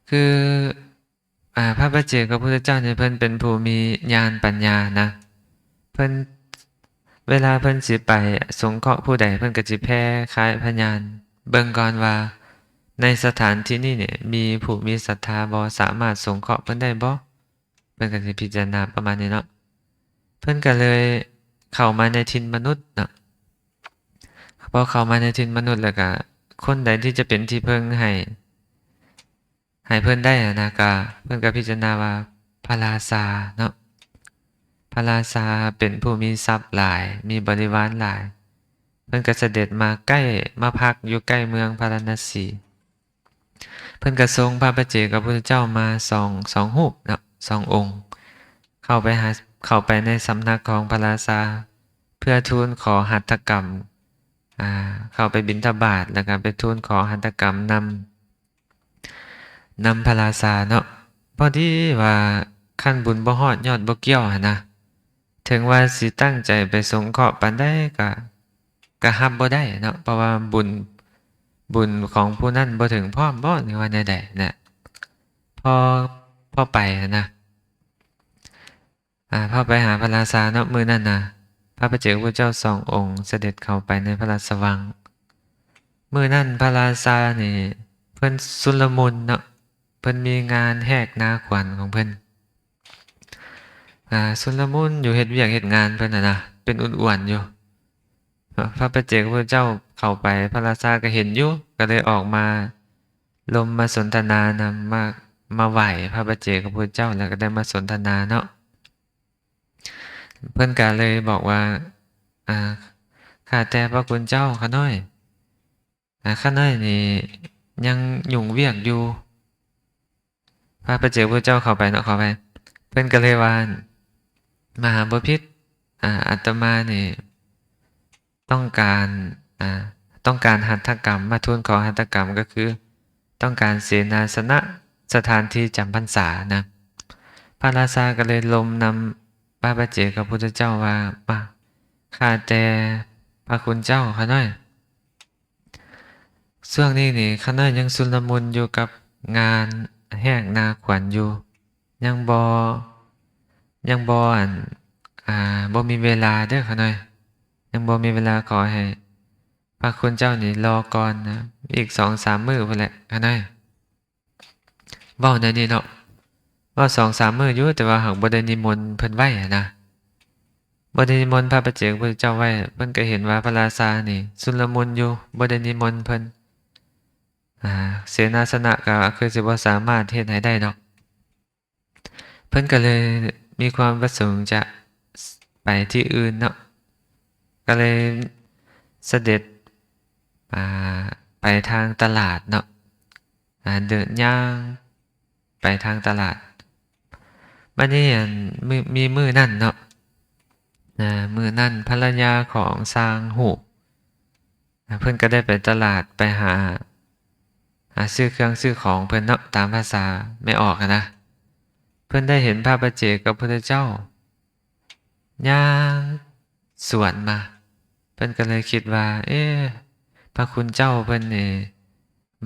ຄື ອາ ພະປັດເຈກະພຸດທະເຈົ້ານີ້ ເພິ່ນເປັນຜູ້ມີຍານປັນຍານະ. ເພິ່ນ ເວລາເພິ່ນຊິໄປສົງເຄາະຜູ້ໃດ ເພິ່ນກະຊິແຜ່ຂະຍາຍພະຍານເບິ່ງກ່ອນວ່າ ໃນສະຖານທີ່ນີ້ນີ້ ມີຜູ້ມີສັດທາບໍ່ ສາມາດສົງເຄາະເພິ່ນໄດ້ບໍ່? ເພິ່ນກະຊິພິຈາລະນາປະມານນີ້ເນາະ. ເພິ່ນກະເລີຍເຂົ້າມາໃນຖິ່ນມະນຸດເນາະ. ພໍເຂົ້າມາໃນຖິ່ນມະນຸດແລ້ວກະ ຄົນໃດທີ່ຈະເປັນທີ່ເພິ່ງໃຫ້ ໃຫ້ເພິ່ນໄດ້ຫັ້ນນະ ກະ ເພິ່ນກະພິຈາລະນາວ່າພະລາຊາເນາະ. ພະລາຊາເປັນຜູ້ມີຊັບຫຼາຍ ມີບໍລິວານຫຼາຍ. ເພິ່ນກະສະເດັດມາໃກ້ ມາພັກຢູ່ໃກ້ເມືອງພາລານະສີ. ເພິ່ນກະຊົງພະປັດເຈກະພຸດທະເຈົ້າມາສອງ ສອງຮູບເນາະ ສອງອົງ. ເຂົ້າໄປຫາ ເຂົ້າໄປໃນສຳນັກຂອງພະລາຊາ ເພື່ອທູນຂໍຫັດຖະກຳ ອ່າ ເຂົ້າໄປບິນທະບາດ ແລ້ວກໍໄປທູນຂໍຫັດຖະກຳນຳ ນຳພະລາຊາເນາະ. ພໍດີວ່າຄັນບຸນບໍ່ຮອດຍອດບໍ່ກ່ຽວຫັ້ນນະ ເຖິງວ່າຊິຕັ້ງໃຈໄປສົງເຄາະປານໃດກໍ ກໍຮັບບໍ່ໄດ້ເນາະ ເພາະວ່າບຸນ ບຸນຂອງຜູ້ນັ້ນບໍ່ເຖິງພ້ອມບໍ ຫຼືວ່າແນວໃດນະ ພໍ ພໍໄປຫັ້ນນະ. ອ່າ ພໍໄປຫາພະລາຊາເນາະ ມື້ນັ້ນນະ ພະປາເຈກພຸດທະເຈົ້າສອງອົງສະເດັດເຂົ້າໄປໃນພະລາຊະວັງ. ມື້ນັ້ນພະລາຊານີ້ ເພິ່ນຊຸນລະມຸນເນາະ ເພິ່ນມີງານແຫກນາຂວັນຂອງເພິ່ນ ອ່າ ຊຸນລະມຸນຢູ່ເຮັດວຽກເຮັດງານເພິ່ນຫັ້ນນະ ເປັນອຸ່ນອວນຢູ່. ພະປາເຈກພຸດທະເຈົ້າເຂົ້າໄປ ພະລາຊາກໍເຫັນຢູ່ ກໍເລີຍອອກມາລົມມາສົນທະນານຳ ມາ ມາໄຫວ້ພະປາເຈກພຸດທະເຈົ້າ ແລ້ວກໍໄດ້ມາສົນທະນາເນາະ. ເພິ່ນກໍເລີຍບອກວ່າ ອ່າ ຂ້າແຕ່ພະຄຸນເຈົ້າ ຂ້ານ້ອຍ ອ່າ ຂ້ານ້ອຍນີ້ຍັງຫຍຸ້ງວຽກຢູ່. ພະປາເຈກພຸດທະເຈົ້າເຂົ້າໄປເນາະ ເຂົ້າໄປ ເພິ່ນກໍເລີຍວ່າ ມະຫາບໍພິດ ອ່າ ອາດຕະມານີ້ຕ້ອງການ ອ່າ ຕ້ອງການຫັດຖະກຳ ມາທູນຂໍຫັດຖະກຳ ກໍຄືຕ້ອງການເສນາສະນະ ສະຖານທີ່ຈຳພັນສານະ. ພະລາຊາກໍເລີຍລົມນຳພະປາເຈກພຸດທະເຈົ້າວ່າ ມາ ຂ້າແຕ່ພະຄຸນເຈົ້າ ຂ້ານ້ອຍ ຊ່ວງນີ້ນີ້ ຂ້ານ້ອຍຍັງຊຸນລະມຸນຢູ່ກັບງານແຫກນາຂວັນຢູ່ ຍັງບໍ່ ຍັງບໍ່ ອັນ ອ່າ ບໍ່ມີເວລາເດີ້ ຂ້ານ້ອຍ ຍັງບໍ່ມີເວລາ. ຂໍໃຫ້ພະຄຸນເຈົ້ານີ້ລໍກ່ອນນະ ອີກສອງສາມມື້ພຸ້ນແຫຼະ ຂ້ານ້ອຍ. ເວົ້າແນວນີ້ເນາະ ເວົ້າສອງສາມມື້ຢູ່ ແຕ່ວ່າຫາກບໍ່ໄດ້ນິມົນເພິ່ນໄວ້ຫັ້ນນະ ບໍ່ໄດ້ນິມົນພະປາເຈກພຸດທະເຈົ້າໄວ້. ເພິ່ນກໍເຫັນວ່າພະລາຊານີ້ຊຸນລະມຸນຢູ່ ບໍ່ໄດ້ນິມົນເພິ່ນ ອ່າ ເສນາສະນະກໍຄືຊິບໍ່ສາມາດເຮັດໃຫ້ໄດ້ດອກ. ເພິ່ນກໍເລີຍມີຄວາມປະສົງຈະໄປທີ່ອື່ນເນາະ ກໍເລີຍສະເດັດ ອ່າ ໄປທາງຕະຫຼາດເນາະ ອ່າ ເດີນຍ່າງໄປທາງຕະຫຼາດ. ບັດນີ້ ອັນ ມີ ມີມື້ນັ້ນເນາະ ອ່າ ມື້ນັ້ນພັນລະຍາຂອງຊ່າງຮູບ ອ່າ ເພິ່ນກໍໄດ້ໄປຕະຫຼາດ ໄປຫາ ຫາຊື້ເຄື່ອງຊື້ຂອງເພິ່ນເນາະ ຕາມພາສາແມ່ອອກຫັ້ນນະ. ເພິ່ນໄດ້ເຫັນພະປາເຈກພຸດທະເຈົ້າຍ່າງສວນມາ ເພິ່ນກໍເລີຍຄິດວ່າ ເອ ພະຄຸນເຈົ້າເພິ່ນນີ້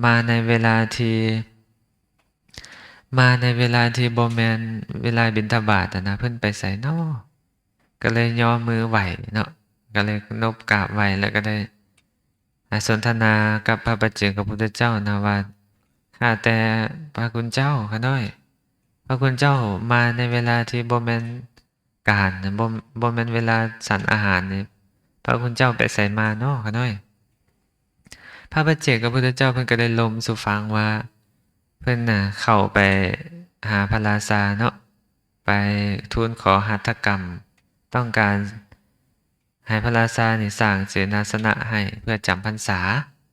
ມາໃນເວລາທີ່ ມາໃນເວລາທີ່ບໍ່ແມ່ນເວລາບິນທະບາດຫັ້ນນະ ເພິ່ນໄປໃສນໍ? ກໍເລີຍຍໍມືໄຫວ້ເນາະ ກໍເລີຍນົບກາບໄຫວ້ ແລ້ວກໍໄດ້ ອ່າ ສົນທະນາກັບພະປາເຈກພຸດທະເຈົ້ານະວ່າ ຂ້າແຕ່ພະຄຸນເຈົ້າ ຂ້ານ້ອຍ ພະຄຸນເຈົ້າມາໃນເວລາທີ່ບໍ່ແມ່ນການ ບໍ່ ບໍ່ແມ່ນເວລາສັນອາຫານນີ້ ພະຄຸນເຈົ້າໄປໃສມານໍ ຂ້ານ້ອຍ? ພະປາເຈກພຸດທະເຈົ້າເພິ່ນກໍໄດ້ລົມສູ່ຟັງວ່າ ເພິ່ນນະເຂົ້າໄປຫາພະລາຊາເນາະ ໄປທູນຂໍຫັດຖະກຳ ຕ້ອງການໃຫ້ພະລາຊານີ້ສ້າງເສນາສະນະໃຫ້ເພື່ອຈຳພັນສາ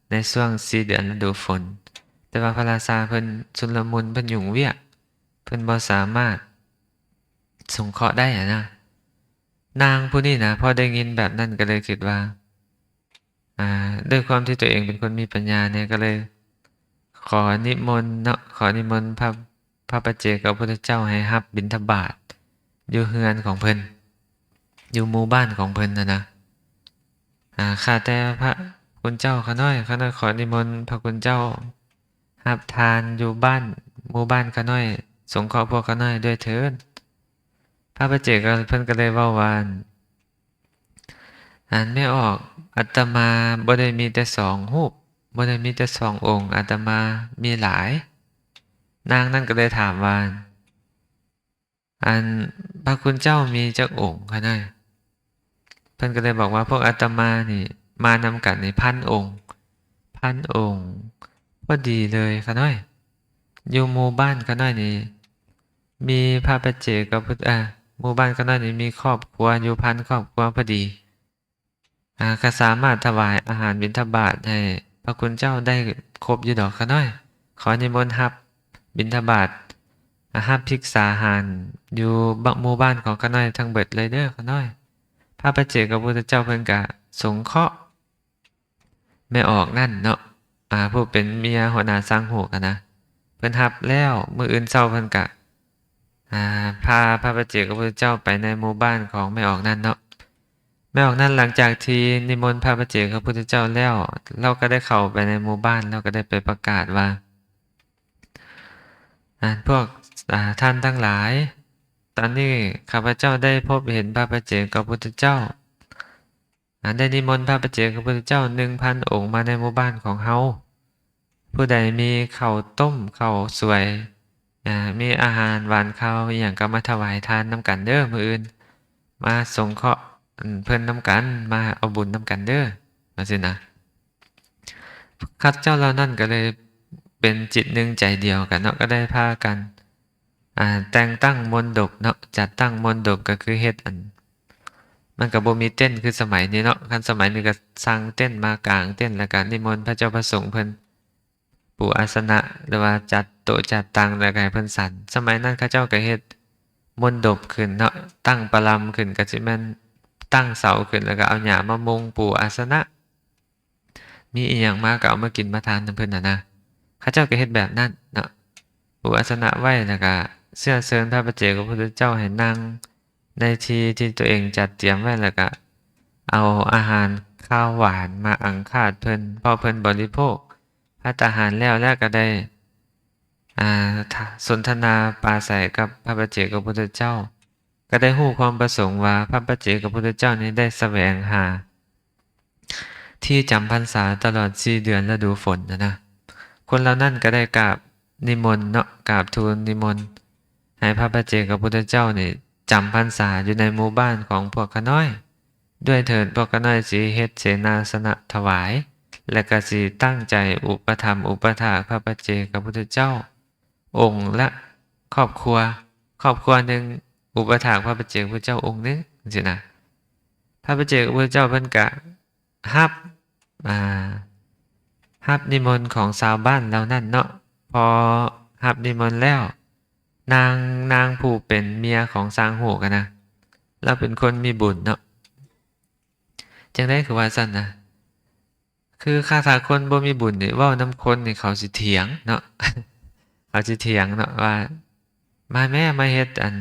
ໃນຊ່ວງສີ່ເດືອນລະດູຝົນ. ແຕ່ວ່າພະລາຊາເພິ່ນຊຸນລະມຸນ ເພິ່ນຫຍຸ້ງວຽກ ເພິ່ນບໍ່ສາມາດສົງເຄາະໄດ້ຫັ້ນນະ. ນາງຜູ້ນີ້ນະ ພໍໄດ້ຍິນແບບນັ້ນກໍເລີຍຄິດວ່າ ອ່າ ດ້ວຍຄວາມທີ່ຕົວເອງເປັນຄົນມີປັນຍາແດ່ ກໍເລີຍຂໍນິມົນເນາະ ຂໍນິມົນພະ ພະປາເຈກພຸດທະເຈົ້າໃຫ້ຮັບບິນທະບາດຢູ່ເຮືອນຂອງເພິ່ນ ຢູ່ໝູ່ບ້ານຂອງເພິ່ນຫັ້ນນະ. ອ່າ ຂ້າແຕ່ພະຄຸນເຈົ້າ ຂ້ານ້ອຍ ຂ້ານ້ອຍຂໍນິມົນພະຄຸນເຈົ້າຮັບທານຢູ່ບ້ານ ໝູ່ບ້ານຂ້ານ້ອຍ ສົງເຄາະພວກຂ້ານ້ອຍດ້ວຍເທີ້ນ. ພະປາເຈກເພິ່ນກໍເລີຍເວົ້າວ່າ ອັນ ແມ່ອອກ ອາດຕະມາບໍ່ໄດ້ມີແຕ່ສອງຮູບ ບໍ່ໄດ້ມີແຕ່ສອງອົງ ອາດຕະມາມີຫຼາຍ. ນາງນັ້ນກໍເລີຍຖາມວ່າ ອັນ ພະຄຸນເຈົ້າມີຈັກອົງຂະນ້ອຍ? ເພິ່ນກໍເລີຍບອກວ່າ ພວກອາດຕະມານີ້ມານຳກັນນີ້ພັນອົງ ພັນອົງ ພໍດີເລີຍຂະນ້ອຍ. ຢູ່ໝູ່ບ້ານຂະນ້ອຍນີ້ ມີພະປາເຈກກັບ ເອີ ໝູ່ບ້ານຂະນ້ອຍນີ້ມີຄອບຄົວຢູ່ພັນຄອບຄົວພໍດີ. ອ່າ ກໍສາມາດຖວາຍອາຫານບິນທະບາດໃຫ້ພະຄຸນເຈົ້າໄດ້ຄົບຢູ່ດອກຂະນ້ອຍ. ຂໍນິມົນຮັບບິນທະບາດ ອາ ຮັບພິກສາຫານ ຢູ່ບ້ານ ໝູ່ບ້ານຂອງຂ້ານ້ອຍທັງເບິດເລີຍເດີຂ້ານ້ອຍ. ພະປາເຈກພະພຸດທະເຈົ້າເພິ່ນກະສົງເຄາະແມ່ອອກນັ້ນເນາະ ອາ ຜູ້ເປັນເມຍຫົວໜ້າຊ່າງຮູກຫັ້ນນະ ເພິ່ນຮັບແລ້ວ ມື້ອື່ນເຊົ້າເພິ່ນກະ ອາ ພາພະປາເຈກພະພຸດທະເຈົ້າໄປໃນໝູ່ບ້ານຂອງແມ່ອອກນັ້ນເນາະ. ແມ່ອອກນັ້ນ ຫຼັງຈາກທີ່ນິມົນພະປາເຈກພະພຸດທະເຈົ້າແລ້ວ ລາວກໍໄດ້ເຂົ້າໄປໃນໝູ່ບ້ານ ລາວກໍໄດ້ໄປປະກາດວ່າ ອາ ພວກ ອາ ທ່ານທັງຫຼາຍ, ຕອນນີ້ຂ້າພະເຈົ້າໄດ້ພົບເຫັນພະປາເຈກພະພຸດທະເຈົ້າ ອາ ໄດ້ນິມົນພະປາເຈກພະພຸດທະເຈົ້າໜຶ່ງພັນອົງມາໃນໝູ່ບ້ານຂອງເຮົາ. ຜູ້ໃດມີເຂົ້າຕົ້ມ ເຂົ້າສວຍ ອາ ມີອາຫານຫວານຄາວອີ່ຫຍັງ ກໍມາຖວາຍທານນຳກັນເດີ ມື້ອື່ນ ມາສົງເຄາະ ອາ ເພິ່ນນຳກັນ ມາເອົາບຸນນຳກັນເດີ ວ່າຊີ້ນະ. ເຂົາເຈົ້າເຫຼົ່ານັ້ນກໍເລີຍເປັນຈິດໜຶ່ງໃຈດຽວກັນເນາະ ກໍໄດ້ພາກັນ ອາ ແຕ່ງຕັ້ງມົນດົບເນາະ ຈັດຕັ້ງມົນດົບ ກໍຄືເຮັດອັນ ມັນກໍບໍ່ມີເຕັນຄືສະໄໝນີ້ເນາະ. ຄັນສະໄໝນີ້ກໍສັ່ງເຕັນມາກາງເຕັນ ແລ້ວກໍນິມົນພະເຈົ້າພະສົງເພິ່ນປູອາສະນະ ຫຼືວ່າຈັດໂຕະຈັດຕັ່ງ ແລ້ວກໍໃຫ້ເພິ່ນສັນ. ສະໄໝນັ້ນເຂົາເຈົ້າກໍເຮັດມົນດົບຂຶ້ນເນາະ ຕັ້ງປະລຳຂຶ້ນ ກໍຊິແມ່ນຕັ້ງເສົາຂຶ້ນ ແລ້ວກໍເອົາຫຍ້າມາມຸງປູອາສະນະ ມີອີ່ຫຍັງມາກໍເອົາມາກິນມາທານນຳເພິ່ນຫັ້ນນະ. ເຂົາເຈົ້າກໍເຮັດແບບນັ້ນເນາະ ປູອາສະນະໄວ້ ແລ້ວກໍເຊື້ອເຊີນພະປາເຈກພະພຸດທະເຈົ້າໃຫ້ນັ່ງໃນທີ່ທີ່ຕົວເອງຈັດຕຽມໄວ້ ແລ້ວກໍເອົາອາຫານຄາວຫວານມາອັງຄາດເພິ່ນ ເພາະເພິ່ນບໍລິໂພກພັດຕາຫານແລ້ວ ແລ້ວກໍໄດ້ ອາ ສະ ສົນທະນາປາໄສກັບພະປາເຈກພະພຸດທະເຈົ້າ ກໍໄດ້ຮູ້ຄວາມປະສົງວ່າພະປາເຈກພະພຸດທະເຈົ້ານີ້ໄດ້ສະແຫວງຫາ ທີ່ຈຳພັນສາຕະຫຼອດສີ່ເດືອນລະດູຝົນຫັ້ນນະ. ຄົນເຫຼົ່ານັ້ນກໍໄດ້ກາບນິມົນເນາະ ກາບທູນນິມົນໃຫ້ພະປາເຈກພະພຸດທະເຈົ້ານີ້ຈຳພັນສາຢູ່ໃນໝູ່ບ້ານຂອງພວກຂ້ານ້ອຍດ້ວຍເຖີດ. ພວກຂ້ານ້ອຍຊິເຮັດເສນາສະນະຖວາຍ ແລະ ກໍຊິຕັ້ງໃຈອຸປະຖຳອຸປະຖາກພະປາເຈກພະພຸດທະເຈົ້າ ອົງລະຄອບຄົວ, ຄອບຄົວໜຶ່ງອຸປະຖາກພະປາເຈກພຸດທະເຈົ້າອົງໜຶ່ງ ຈັ່ງຊີ້ນະ. ພະປາເຈກພຸດທະເຈົ້າເພິ່ນກະຮັບ ອາ ຮັບນິມົນຂອງຊາວບ້ານເຫຼົ່ານັ້ນເນາະ. ພໍຮັບນິມົນແລ້ວ ນາງ ນາງຜູ້ເປັນເມຍຂອງຊ່າງຮູກຫັ້ນນະ ລາວເປັນຄົນມີບຸນເນາະ. ຈັ່ງໃດຄືວ່າຊັ້ນນະ? ຄືຖ້າ ຖ້າຄົນບໍ່ມີບຸນນີ້ ເວົ້ານຳຄົນນີ້ ເຂົາຊິຖຽງເນາະ ເຂົາຊິຖຽງເນາະວ່າ ມາແມ້ ມາເຮັດອັນ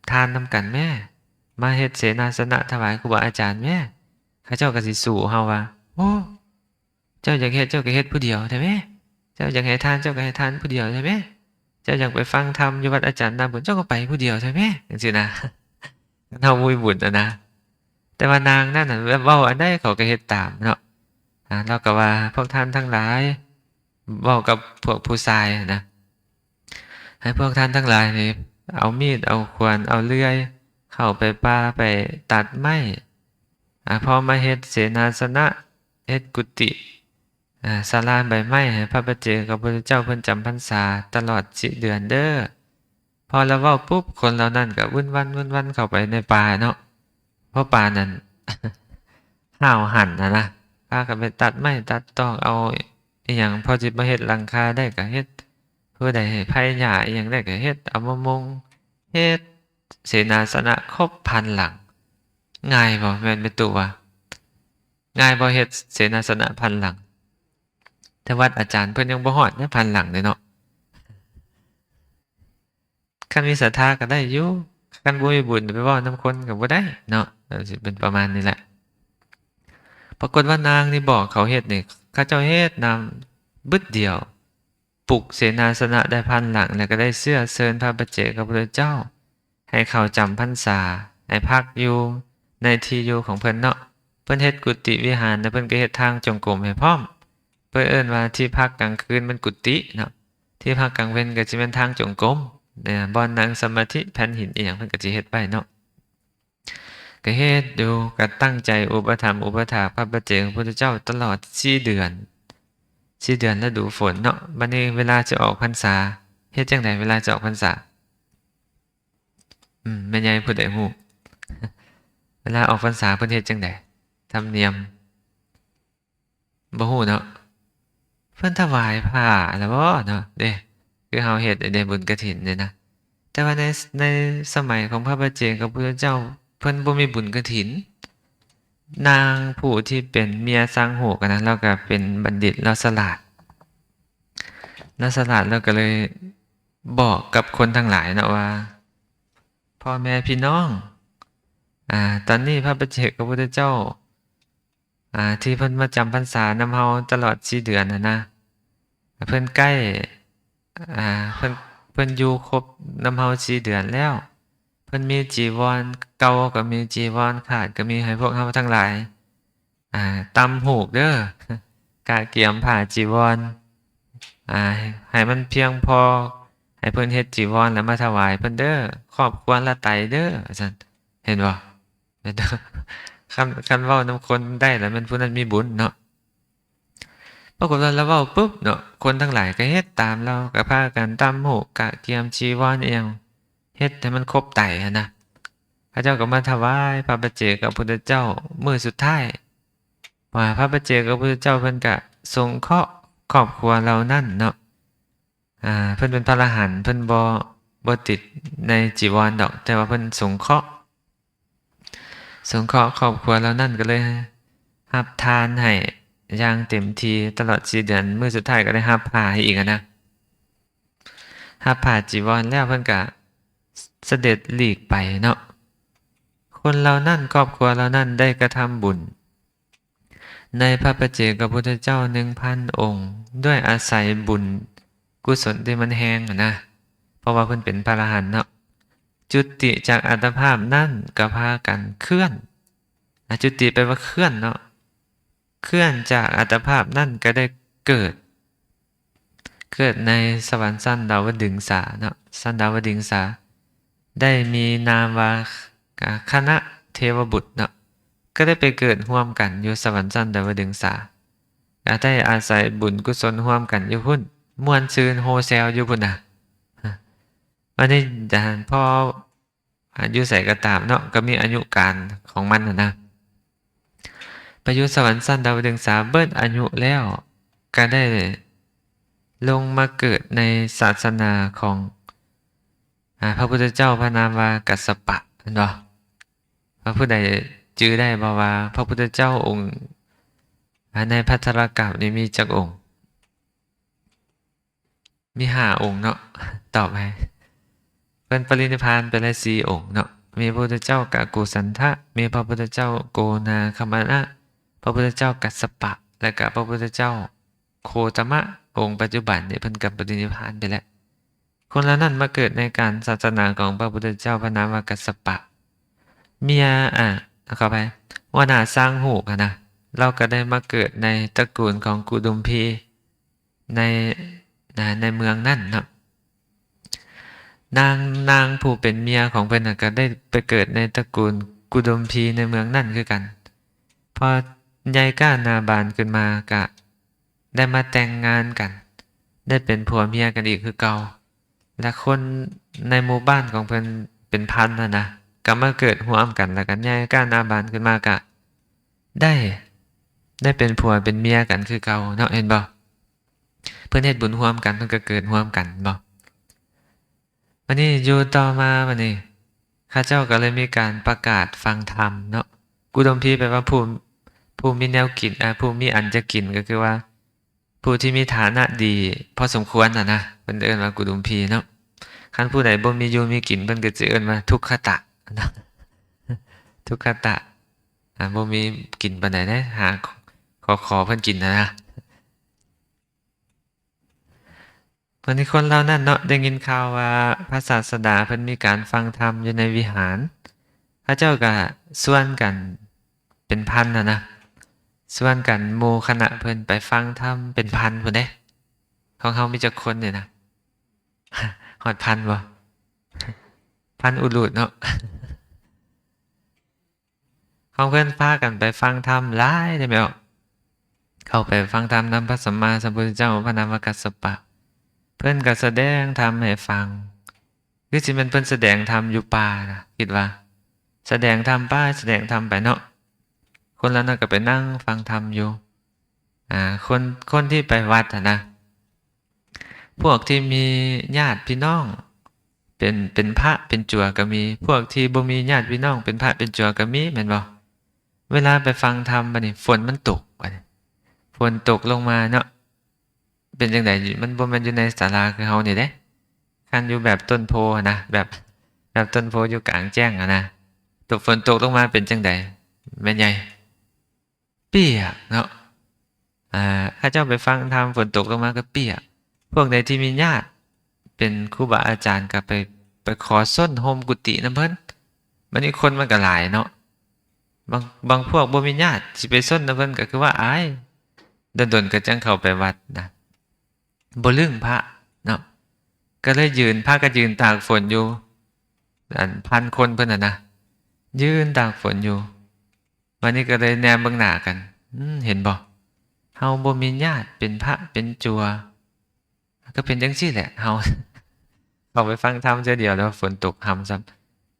ທານນຳກັນແມ້ ມາເຮັດເສນາສະນະຖວາຍຄູບາອາຈານແມ້. ເຂົາເຈົ້າກໍຊິສູ້ເຮົາວ່າ ໂອ້ ເຈົ້າຢາກເຮັດ ເຈົ້າກໍເຮັດຜູ້ດຽວແທ້ແມ້ ເຈົ້າຢາກໃຫ້ທານ ເຈົ້າກໍໃຫ້ທານຜູ້ດຽວແທ້ແມ້ ເຈົ້າຢາກໄປຟັງທຳຢູ່ວັດອາຈານໜ້າບຸນ ເຈົ້າກໍໄປຜູ້ດຽວແທ້ແມ້ ຈັ່ງຊີ້ນະ. ເຮົາບໍ່ມີບຸນຫັ້ນນະ. ແຕ່ວ່ານາງນັ້ນນະ ແບບເວົ້າອັນໃດເຂົາກໍເຮັດຕາມເນາະ. ອາ ລາວກໍວ່າ ພວກທ່ານທັງຫຼາຍ ເວົ້າກັບພວກຜູ້ຊາຍນະ ໃຫ້ພວກທ່ານທັງຫຼາຍນີ້ ເອົາມີດ ເອົາຂວານ ເອົາເລື່ອຍ ເຂົ້າໄປປ່າ ໄປຕັດໄມ້ ອາ ພໍມາເຮັດເສນາສະນະ ເຮັດກຸຕິ ອາ ສາລາໃບໄມ້ໃຫ້ພະປາເຈກພະພຸດທະເຈົ້າເພິ່ນຈຳພັນສາຕະຫຼອດສີ່ເດືອນເດີ. ພໍລາວເວົ້າປຸບ ຄົນເຫຼົ່ານັ້ນກໍວຸ້ນວັນ ວຸ້ນວັນເຂົ້າໄປໃນປ່າເນາະ. ເພາະປ່ານັ້ນຫ້າວຫັນຫັ້ນນະ ພາກັນໄປຕັດໄມ້ຕັດຕອກ ເອົາອີ່ຫຍັງພໍຊິມາເຮັດຫຼັງຄາໄດ້ກໍເຮັດ ຜູ້ໃດໃຫ້ໄຜ່ຫຍ້າອີ່ຫຍັງໄດ້ກໍເຮັດ ເອົາມາມຸງ ເຮັດເສນາສະນະຄົບພັນຫຼັງ. ງ່າຍບໍ່ ແມ່ນແມ່ຕູ້ວ່າ ງ່າຍບໍ່ເຮັດເສນາສະນະພັນຫຼັງ? ແຕ່ວັດອາຈານເພິ່ນຍັງບໍ່ຮອດເດ້ ພັນຫຼັງເດ້ເນາະ. ຄັນມີສັດທາກໍໄດ້ຢູ່ ຄັນບໍ່ມີບຸນໄປເວົ້ານຳຄົນກໍບໍ່ໄດ້ເນາະ. ເອີ ຊິເປັນປະມານນີ້ແຫຼະ. ປາກົດວ່ານາງນີ້ບອກເຂົາເຮັດນີ້ ເຂົາເຈົ້າເຮັດນຳບຶດດຽວ ປຸກເສນາສະນະໄດ້ພັນຫຼັງ ແລ້ວກໍໄດ້ເຊື້ອເຊີນພະປາເຈກພະພຸດທະເຈົ້າ ໃຫ້ເຂົ້າຈຳພັນສາ ໃຫ້ພັກຢູ່ໃນທີ່ຢູ່ຂອງເພິ່ນເນາະ. ເພິ່ນເຮັດກຸຕິວິຫານ ແລ້ວເພິ່ນກໍເຮັດທາງຈົງກົມໃຫ້ພ້ອມ. ເພິ່ນເອີ້ນວ່າທີ່ພັກກາງຄືນແມ່ນກຸຕິເນາະ ທີ່ພັກກາງເວັນກໍຊິແມ່ນທາງຈົງກົມ ບ່ອນນັ່ງສະມາທິ ແຜ່ນຫີນອີ່ຫຍັງ ເພິ່ນກໍຊິເຮັດໄວ້ເນາະ. ກໍເຮັດຢູ່ ກໍຕັ້ງໃຈອຸປະຖຳອຸປະຖາກພະປາເຈກພະພຸດທະເຈົ້າຕະຫຼອດສີ່ເດືອນ ສີ່ເດືອນລະດູຝົນເນາະ. ບັດນີ້ເວລາຈະອອກພັນສາ ເຮັດຈັ່ງໃດເວລາຈະອອກພັນສາ? ອືມ ແມ່ໃຫຍ່ຜູ້ໃດຮູ້ ເວລາອອກພັນສາເພິ່ນເຮັດຈັ່ງໃດ? ທຳນຽມ ບໍ່ຮູ້ເນາະ. ເພິ່ນຖວາຍຜ້າລະບໍ່ເນາະ ເດ້ ຄືເຮົາເຮັດເດ້ ບຸນກະຖິນນີ້ນະ. ແຕ່ວ່າໃນ ໃນສະໄໝຂອງພະປັດເຈກະພຸດທະເຈົ້າ ເພິ່ນບໍ່ມີບຸນກະຖິນ. ນາງຜູ້ທີ່ເປັນເມຍຊ່າງຮູບຫັ້ນນະ ລາວກະເປັນບັນດິດ ລາວສະຫຼາດ ລາວສະຫຼາດ ລາວກະເລີຍບອກກັບຄົນທັງຫຼາຍເນາະວ່າ ພໍ່ແມ່ພີ່ນ້ອງ ອາ ຕອນນີ້ພະປັດເຈກະພຸດທະເຈົ້າ ອາ ທີ່ເພິ່ນມາຈຳພັນສານຳເຮົາຕະຫຼອດສີ່ເດືອນຫັ້ນນະ ເພິ່ນໃກ້ ອາ ເພິ່ນ ເພິ່ນຢູ່ຄົບນຳເຮົາສີ່ເດືອນແລ້ວ. ເພິ່ນມີຈີວອນເກົ່າກໍມີ ຈີວອນຂາດກໍມີ ໃຫ້ພວກເຮົາທັງຫຼາຍ ອາ ຕ່ຳຫູກເດີ້ ກະກຽມຜ້າຈີວອນ ອາ ໃຫ້ມັນພຽງພໍ ໃຫ້ເພິ່ນເຮັດຈີວອນແລ້ວມາຖວາຍເພິ່ນເດີ້ ຄອບຄົວລະໄຕເດີ້ ວ່າຊັ້ນ. ເຫັນບໍ່? ຄັນ ຄັນເວົ້ານຳຄົນໄດ້ລະແມ່ນຜູ້ນັ້ນມີບຸນເນາະ. ປາກົດວ່າລາວເວົ້າປຶບເນາະ ຄົນທັງຫຼາຍກໍເຮັດຕາມລາວ ກໍພາກັນຕ່ຳຫູກ ກະກຽມຈີວອນອີ່ຫຍັງ ເຮັດໃຫ້ມັນຄົບໄຕຫັ້ນນະ. ເຂົາເຈົ້າກໍມາຖວາຍພະປັດເຈກະພຸດທະເຈົ້າມື້ສຸດທ້າຍ ວ່າພະປັດເຈກະພຸດທະເຈົ້າເພິ່ນກະສົງເຄາະຄອບຄົວເຫຼົ່ານັ້ນເນາະ. ອາ ເພິ່ນເປັນພະອະລະຫັນ ເພິ່ນບໍ່ ບໍ່ຕິດໃນຈີວອນດອກ ແຕ່ວ່າເພິ່ນສົງເຄາະ ສົງເຄາະຄອບຄົວເຫຼົ່ານັ້ນ ກໍເລີຍຮັບທານໃຫ້ຢ່າງເຕັມທີ່ຕະຫຼອດສີ່ເດືອນ ມື້ສຸດທ້າຍກໍໄດ້ຮັບຜ້າໃຫ້ອີກຫັ້ນນະ. ຮັບຜ້າຈີວອນແລ້ວເພິ່ນກະສະເດັດຫຼີກໄປເນາະ. ຄົນເຫຼົ່ານັ້ນ ຄອບຄົວເຫຼົ່ານັ້ນໄດ້ກະທຳບຸນ ໃນພະປັດເຈກະພຸດທະເຈົ້າໜຶ່ງພັນອົງ ດ້ວຍອາໄສບຸນກຸສົນທີ່ມັນແຮງຫັ້ນນະ ເພາະວ່າເພິ່ນເປັນພະອະລະຫັນເນາະ. ຈຸຕິຈາກອັດຕະພາບນັ້ນກໍພາກັນເຄື່ອນ ອາ ຈຸຕິແປວ່າເຄື່ອນເນາະ ເຄື່ອນຈາກອັດຕະພາບນັ້ນກໍໄດ້ເກີດ ເກີດໃນສະຫວັນຊັ້ນດາວະດຶງສາເນາະ ຊັ້ນດາວະດຶງສາ ໄດ້ມີນາມວ່າ ອາ ຄະນະເທວະບຸດເນາະ ກໍໄດ້ໄປເກີດຮ່ວມກັນຢູ່ສະຫວັນຊັ້ນດາວະດຶງສາ ອາ ໄດ້ອາໄສບຸນກຸສົນຮ່ວມກັນຢູ່ພຸ້ນ ມ່ວນຊື່ນໂຮແຊວຢູ່ພຸ້ນນະ. ອັນນີ້ ອາ ພໍ ອາ ຢູ່ໃສກໍຕາມເນາະ ກໍມີອາຍຸການຂອງມັນຫັ້ນນະ. ໄປຢູ່ສະຫວັນຊັ້ນດາວະດຶງສາເບິດອາຍຸແລ້ວ ກໍໄດ້ລົງມາເກີດໃນສາສະໜາຂອງ ອາ ພະພຸດທະເຈົ້າພະນາມວ່າກັດສະປະ ແມ່ນບໍ່? ວ່າຜູ້ໃດຈື່ໄດ້ບໍ່ວ່າພະພຸດທະເຈົ້າອົງ ອາ ໃນພັດທະລະກັບນີ້ມີຈັກອົງ? ມີຫ້າອົງເນາະ ຕອບໃຫ້ ເພິ່ນປະລິນິບພານໄປແລ້ວສີ່ອົງເນາະ ມີພະພຸດທະເຈົ້າກະກຸສັນທະ ມີພະພຸດທະເຈົ້າໂກນາຄະມະນະ ພະພຸດທະເຈົ້າກັດສະປະ ແລະກະພະພຸດທະເຈົ້າໂຄຕະມະ. ອົງປັດຈຸບັນນີ້ເພິ່ນກະປະລິນິບພານໄປແລ້ວ. ຄົນເຫຼົ່ານັ້ນມາເກີດໃນການສາສະໜາຂອງພະພຸດທະເຈົ້າພະນາມວ່າກັດສະປະ. ເມຍ ອາ ຂໍອະໄພ ຫົວໜ້າຊ່າງຮູບຫັ້ນນະ ລາວກໍໄດ້ມາເກີດໃນຕະກູນຂອງກຸດຸມພີ ໃນ ໃນເມືອງນັ້ນເນາະ. ນາງ ນາງຜູ້ເປັນເມຍຂອງເພິ່ນນະ ກໍໄດ້ໄປເກີດໃນຕະກູນກຸດຸມພີໃນເມືອງນັ້ນຄືກັນ. ພໍໃຫຍ່ກ້າໜ້າບານຂຶ້ນມາ ກະໄດ້ມາແຕ່ງງານກັນ ໄດ້ເປັນຜົວເມຍກັນອີກຄືເກົ່າ. ແລະຄົນໃນໝູ່ບ້ານຂອງເພິ່ນເປັນພັນຫັ້ນນະ ກໍມາເກີດຮ່ວມກັນ ແລ້ວກໍໃຫຍ່ກ້າໜ້າບານຂຶ້ນມາ ກະໄດ້ ໄດ້ເປັນຜົວເປັນເມຍກັນຄືເກົ່າເນາະ ເຫັນບໍ່? ເພິ່ນເຮັດບຸນຮ່ວມກັນ ເພິ່ນກໍເກີດຮ່ວມກັນ ເຫັນບໍ່? ບັດນີ້ຢູ່ຕໍ່ມາ ບັດນີ້ເຂົາເຈົ້າກໍເລີຍມີການປະກາດຟັງທຳເນາະ. ກຸດຸມພີແປວ່າຜູ້ ຜູ້ມີແນວກິນ ອາ ຜູ້ມີອັນຈະກິນ ກໍຄືວ່າ ຜູ້ທີ່ມີຖານະດີພໍສົມຄວນຫັ້ນນະ ເພິ່ນເອີ້ນວ່າກຸດຸມພີເນາະ. ຄັນຜູ້ໃດບໍ່ມີຢູ່ມີກິນ ເພິ່ນກໍຈະເອີ້ນວ່າທຸກຂະຕະເນາະ ທຸກຂະຕະ ອາ ບໍ່ມີກິນປານໃດເດ້ ຫາຂໍ ຂໍເພິ່ນກິນຫັ້ນນະ. ບັດນີ້ຄົນເຫຼົ່ານັ້ນເນາະ ໄດ້ຍິນຂ່າວວ່າພະສາດສະດາເພິ່ນມີການຟັງທຳຢູ່ໃນວິຫານ ເຂົາເຈົ້າກໍຊວນກັນເປັນພັນຫັ້ນນະ ຊວນກັນໝູ່ຄະນະເພິ່ນໄປຟັງທຳເປັນພັນພຸ້ນເດ້. ຂອງເຮົາມີຈັກຄົນນີ້ນະ? ຮອດພັນບໍ່? ພັນອຸລຸດເນາະ. ຂອງເພິ່ນພາກັນໄປຟັງທຳຫຼາຍເດ້ແມ່ນບໍ່? ເຂົ້າໄປຟັງທຳນຳພະສຳມາສຳພຸດທະເຈົ້າ ພະນາມວ່າກັດສະປະ. ເພິ່ນກໍສະແດງທຳໃຫ້ຟັງ ຄືຊິແມ່ນເພິ່ນສະແດງທຳຢູ່ປ່ານະ ຄິດວ່າ ສະແດງທຳໄປ ສະແດງທຳໄປເນາະ. ຄົນເຫຼົ່ານັ້ນກໍໄປນັ່ງຟັງທຳຢູ່ ອາ ຄົນ ຄົນທີ່ໄປວັດຫັ້ນນະ ພວກທີ່ມີຍາດພີ່ນ້ອງເປັ ປັນ ເປັນພະເປັນຈົວກໍມີ ພວກທີ່ບໍ່ມີຍາດພີ່ນ້ອງເປັນພະເປັນຈົວກໍມີ ແມ່ນບໍ່? ເວລາໄປຟັງທຳ ບັດນີ້ຝົນມັນຕົກ ບັດນີ້ຝົນຕົກລົງມາເນາະ ເປັນຈັ່ງໃດ? ມັນບໍ່ແມ່ນຢູ່ໃນສາລາຄືເຮົານີ້ເດ້ ຄັນຢູ່ແບບຕົ້ນໂພຫັ້ນນະ ແບບ ແບບຕົ້ນໂພຢູ່ກາງແຈ້ງຫັ້ນນະ ຕົກ ຝົນຕົກລົງມາເປັນຈັ່ງໃດແມ່ໃຫຍ່? ປຽກເນາະ ອ່າ ເຂົາເຈົ້າໄປຟັງທຳ ຝົນຕົກລົງມາກໍປຽກ. ພວກໃດທີ່ມີຍາດເປັນຄູບາອາຈານກໍໄປ ໄປຂໍຊົນໂຮມກຸຕິນຳເພິ່ນ. ບັດນີ້ຄົນມັນກໍຫຼາຍເນາະ ບາງ ບາງພວກບໍ່ມີຍາດ ຊິໄປຊົນນຳເພິ່ນກໍຄືວ່າອາຍ ດົນໆກໍຈັ່ງເຂົ້າໄປວັດນະ ບໍ່ລຶ້ງພະເນາະ ກໍເລີຍຢືນ ພະກໍຢືນຕາກຝົນຢູ່ ອັນພັນຄົນເພິ່ນຫັ້ນນະ ຢືນຕາກຝົນຢູ່. ບັດນີ້ກໍເລີຍແນມເບິ່ງໜ້າກັນ ອືມ ເຫັນບໍ່? ເຮົາບໍ່ມີຍາດເປັນພະເປັນຈົວ ກໍເປັນຈັ່ງຊີ້ແຫຼະ ເຮົາ ເຂົ້າໄປຟັງທຳເທື່ອດຽວແລ້ວຝົນຕົກຮຳຊ້ຳ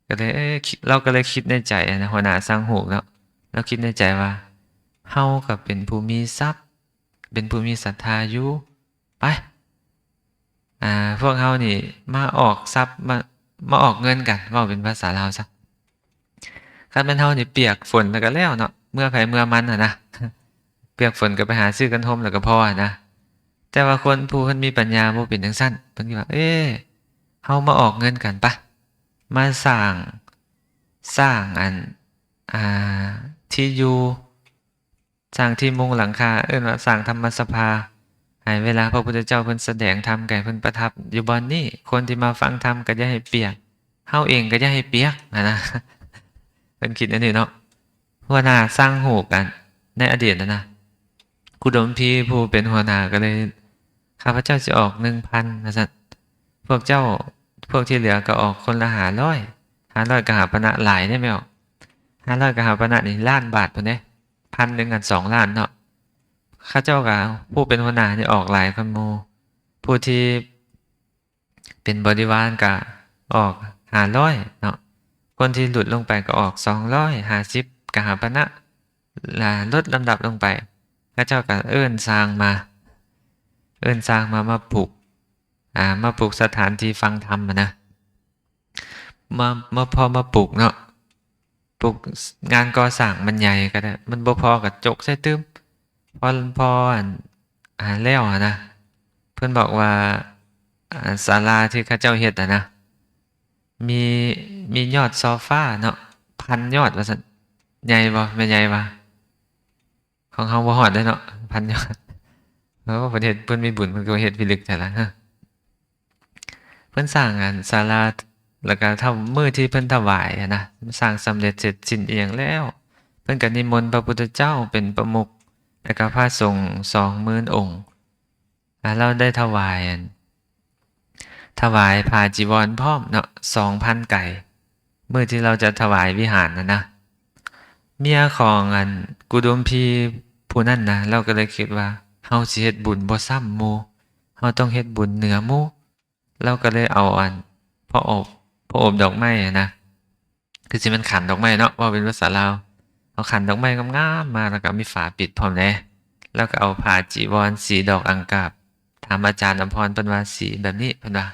ກໍເລີຍ ເອີ ຄິດ ລາວກໍເລີຍຄິດໃນໃຈນະ ຫົວໜ້າຊ່າງຮູບເນາະ ລາວຄິດໃນໃຈວ່າ ເຮົາກໍເປັນຜູ້ມີຊັບ ເປັນຜູ້ມີສັດທາຢູ່ ໄປ ອ່າ ພວກເຮົານີ້ມາອອກຊັບ ມາ ມາອອກເງິນກັນ ເວົ້າເປັນພາສາລາວຊະ. ຄັນແມ່ນເຮົານີ້ປຽກຝົນແລ້ວກໍແລ້ວເນາະ ເມືອໃຜເມືອມັນຫັ້ນນະ ປຽກຝົນກໍໄປຫາຊື້ກັນຫົ່ມແລ້ວກໍພໍຫັ້ນນະ. ແຕ່ວ່າຄົນຜູ້ເພິ່ນມີປັນຍາບໍ່ເປັນຈັ່ງຊັ້ນ ເພິ່ນຊິວ່າ ເອີ ເຮົາມາອອກເງິນກັນປະ ມາສ້າງ ສ້າງອັນ ອ່າ ທີ່ຢູ່ ສ້າງທີ່ມຸງຫຼັງຄາ ເອີ້ນວ່າສ້າງທຳມະສະພາ ໃຫ້ເວລາພະພຸດທະເຈົ້າເພິ່ນສະແດງທຳ ໃຫ້ເພິ່ນປະທັບຢູ່ບ່ອນນີ້ ຄົນທີ່ມາຟັງທຳກໍຢ່າໃຫ້ປຽກ ເຮົາເອງກໍຢ່າໃຫ້ປຽກຫັ້ນນະ ເພິ່ນຄິດແນວນີ້ເນາະ. ຫົວໜ້າຊ່າງຮູບອັນໃນອະດີດຫັ້ນນະ ຄູດົມພີຜູ້ເປັນຫົວໜ້າກໍເລີຍ ຂ້າພະເຈົ້າຊິອອກໜຶ່ງພັນ ວ່າຊັ້ນ ພວກເຈົ້າ ພວກທີ່ເຫຼືອກໍອອກຄົນລະຫ້າຮ້ອຍ ຫ້າຮ້ອຍກະຫາປະນະ ຫຼາຍເດ້ແມ່ນບໍ່? ຫ້າຮ້ອຍກະຫາປະນະນີ້ລ້ານບາດພຸ້ນເດ້ ພັນໜຶ່ງອັນສອງລ້ານເນາະ. ເຂົາເຈົ້າກໍ ຜູ້ເປັນຫົວໜ້ານີ້ອອກຫຼາຍກວ່າໝູ່ ຜູ້ທີ່ເປັນບໍລິວານກໍອອກຫ້າຮ້ອຍເນາະ ຄົນທີ່ຫຼຸດລົງໄປກໍອອກສອງຮ້ອຍຫ້າສິບກະຫາປະນະ ລະ ຫຼຸດລຳດັບລົງໄປ. ເຂົາເຈົ້າກໍເອີ້ນຊ່າງມາ ເອີ້ນຊ່າງມາ ມາປຸກ ອ່າ ມາປຸກສະຖານທີ່ຟັງທຳຫັ້ນນະ ມາ ມາ ພໍມາປຸກເນາະ ປຸກ ງານກໍ່ສ້າງມັນໃຫຍ່ກໍໄດ້ ມັນບໍ່ພໍກໍຈົກໃສ່ຕື່ມ ພໍ ພໍອັນ ອ່າ ແລ້ວຫັ້ນນະ ເພິ່ນບອກວ່າ ອ່າ ສາລາທີ່ເຂົາເຈົ້າເຮັດຫັ້ນນະ ມີ ມີຍອດຊໍຟາເນາະ ພັນຍອດວ່າຊັ້ນ ໃຫຍ່ບໍ່ ແມ່ໃຫຍ່ວ່າ? ຂອງເຮົາບໍ່ຮອດເດ້ເນາະ ພັນຍອດ. ເອີ ເພິ່ນເຮັດ ເພິ່ນມີບຸນ ເພິ່ນກໍເຮັດພິລຶກແທ້ລະ. ເພິ່ນສ້າງອັນສາລາ ແລ້ວກໍເທົ່າມື້ທີ່ເພິ່ນຖວາຍຫັ້ນນະ ສ້າງສຳເລັດເສັດສິ້ນອີ່ຫຍັງແລ້ວ ເພິ່ນກໍນິມົນພະພຸດທະເຈົ້າເປັນປະມຸກ ແລ້ວກໍພະສົງສອງໝື່ນອົງ ລາວໄດ້ຖວາຍອັນ ຖວາຍຜ້າຈີວອນພ້ອມເນາະ ສອງພັນໄກ ມື້ທີ່ລາວຈະຖວາຍວິຫານຫັ້ນນະ. ເມຍຂອງອັນກຸດຸມພີຜູ້ນັ້ນນະ ລາວກໍເລີຍຄິດວ່າ ເຮົາຊິເຮັດບຸນບໍ່ຊ້ຳໝູ່ ເຮົາຕ້ອງເຮັດບຸນເໜືອໝູ່. ລາວກໍເລີຍເອົາອັນຜ້າອົບ ຜ້າອົບດອກໄມ້ຫັ້ນນະ ຄືຊິແມ່ນຂັນດອກໄມ້ເນາະ ເວົ້າເປັນພາສາລາວ ເອົາຂັນດອກໄມ້ງາມໆມາ ແລ້ວກໍມີຝາປິດພ້ອມແດ່ ແລ້ວກໍເອົາຜ້າຈີວອນສີດອກອັງກາບ ຖາມອາຈານອຳພອນ ເພິ່ນວ່າສີແບບນີ້ ເພິ່ນວ່າ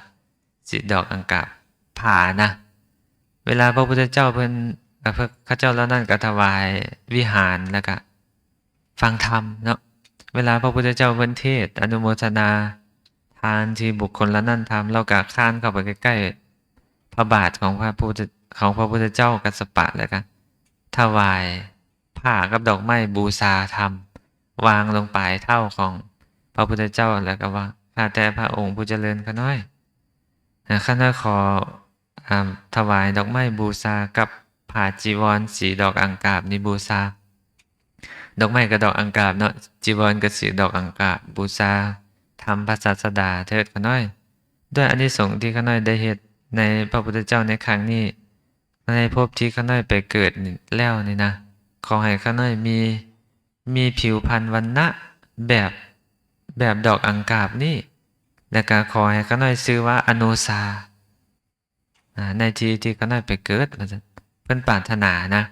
ສີດອກອັງກາບ ຜ້ານະ. ເວລາພະພຸດທະເຈົ້າເພິ່ນ ເຂົາເຈົ້າເຫຼົ່ານັ້ນກໍຖວາຍວິຫານ ແລ້ວກໍ ຟັງທຳເນາະ ເວລາພະພຸດທະເຈົ້າເພິ່ນເທດ ອະນຸໂມທະນາທານທີ່ບຸກຄົນເຫຼົ່ານັ້ນທຳ ລາວກະຄານເຂົ້າໄປໃກ້ໆພະບາດຂອງພະພຸດທະ ຂອງພະພຸດທະເຈົ້າກັດສະປະ ແລ້ວກະຖວາຍຜ້າກັບດອກໄມ້ບູຊາທຳ ວາງລົງປາຍເທົ້າຂອງພະພຸດທະເຈົ້າ ແລ້ວກະວ່າ ຂ້າແຕ່ພະອົງຜູ້ຈະເລີນ ຂ້ານ້ອຍ ຂ້ານ້ອຍຂໍ ອ່າ ຖວາຍດອກໄມ້ບູຊາກັບຜ້າຈີວອນສີດອກອັງກາບນີ້ບູຊາ ດອກໄມ້ກໍດອກອັງກາບເນາະ ຈີວອນກໍສີດອກອັງກາບ ບູຊາທຳພະສາດສະດາເທີດຂ້ານ້ອຍ ດ້ວຍອານິສົງທີ່ຂ້ານ້ອຍໄດ້ເຮັດໃນພະພຸດທະເຈົ້າໃນຄັ້ງນີ້ ໃນພົບທີ່ຂ້ານ້ອຍໄປເກີດນີ້ແລ້ວນີ້ນະ ຂໍໃຫ້ຂ້ານ້ອຍມີ ມີຜິວພັນວັນນະແບບ ແບບດອກອັງກາບນີ້ ແລ້ວກໍຂໍໃຫ້ຂ້ານ້ອຍຊື່ວ່າອະໂນຊາ ອາ ໃນທີ່ທີ່ຂ້ານ້ອຍໄປເກີດ ວ່າຊັ້ນ ເພິ່ນປາດຖະໜານະ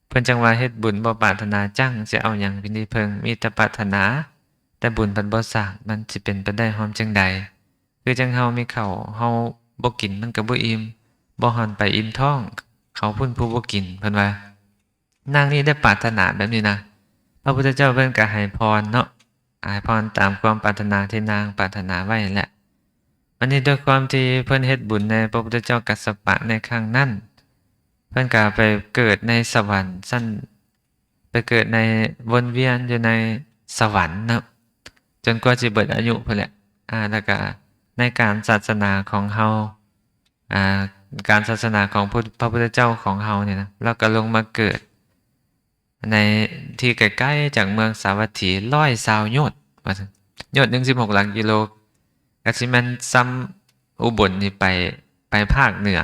ເພິ່ນຈັ່ງວ່າເຮັດບຸນບໍ່ປາດຖະໜາ ຈັ່ງຊິເອົາຫຍັງເປັນທີ່ເພິ່ງ ມີແຕ່ປາດຖະໜາ ແຕ່ບຸນພັດບໍ່ສ້າງ ມັນຊິເປັນໄປໄດ້ຮ່ອມຈັ່ງໃດ? ຄືຈັ່ງເຮົາມີເຂົ້າ ເຮົາ ບໍ່ກິນມັນກໍບໍ່ອີ່ມ, ບໍ່ຮ້ອນໄປອີ່ມທ້ອງ, ເຂົາພຸ້ນຜູ້ບໍ່ກິນ, ເພິ່ນວ່າ. ນາງນີ້ໄດ້ປາດຖະໜາແບບນີ້ນະ, ພະພຸດທະເຈົ້າເພິ່ນກໍໃຫ້ພອນເນາະ, ໃຫ້ພອນຕາມຄວາມປາດຖະໜາທີ່ນາງປາດຖະໜາໄວ້ແຫຼະ. ບັດນີ້ດ້ວຍຄວາມທີ່ເພິ່ນເຮັດບຸນໃນພະພຸດທະເຈົ້າກັດສະປະໃນຄັ້ງນັ້ນ, ເພິ່ນກໍໄປເກີດໃນສະຫວັນຊັ້ນ, ໄປເກີດໃນ ວົນວຽນຢູ່ໃນສະຫວັນເນາະ, ຈົນກວ່າຊິເບິດອາຍຸພຸ້ນແຫຼະ. ອາ ແລ້ວກໍໃນການສາສະໜາຂອງເຮົາ, ອາ ການສາສະໜາຂອງພຸດ ພະພຸດທະເຈົ້າຂອງເຮົານີ້ນະ, ລາວກໍລົງມາເກີດໃນທີ່ໄກໆຈາກເມືອງສາວັດຖີຮ້ອຍຊາວໂຍດ, ວ່າຊັ້ນ. ໂຍດໜຶ່ງສິບຫົກຫຼັກກິໂລ, ກໍຊິແມ່ນສ່ຳອຸບົນນີ້ໄປ, ໄປພາກເໜືອ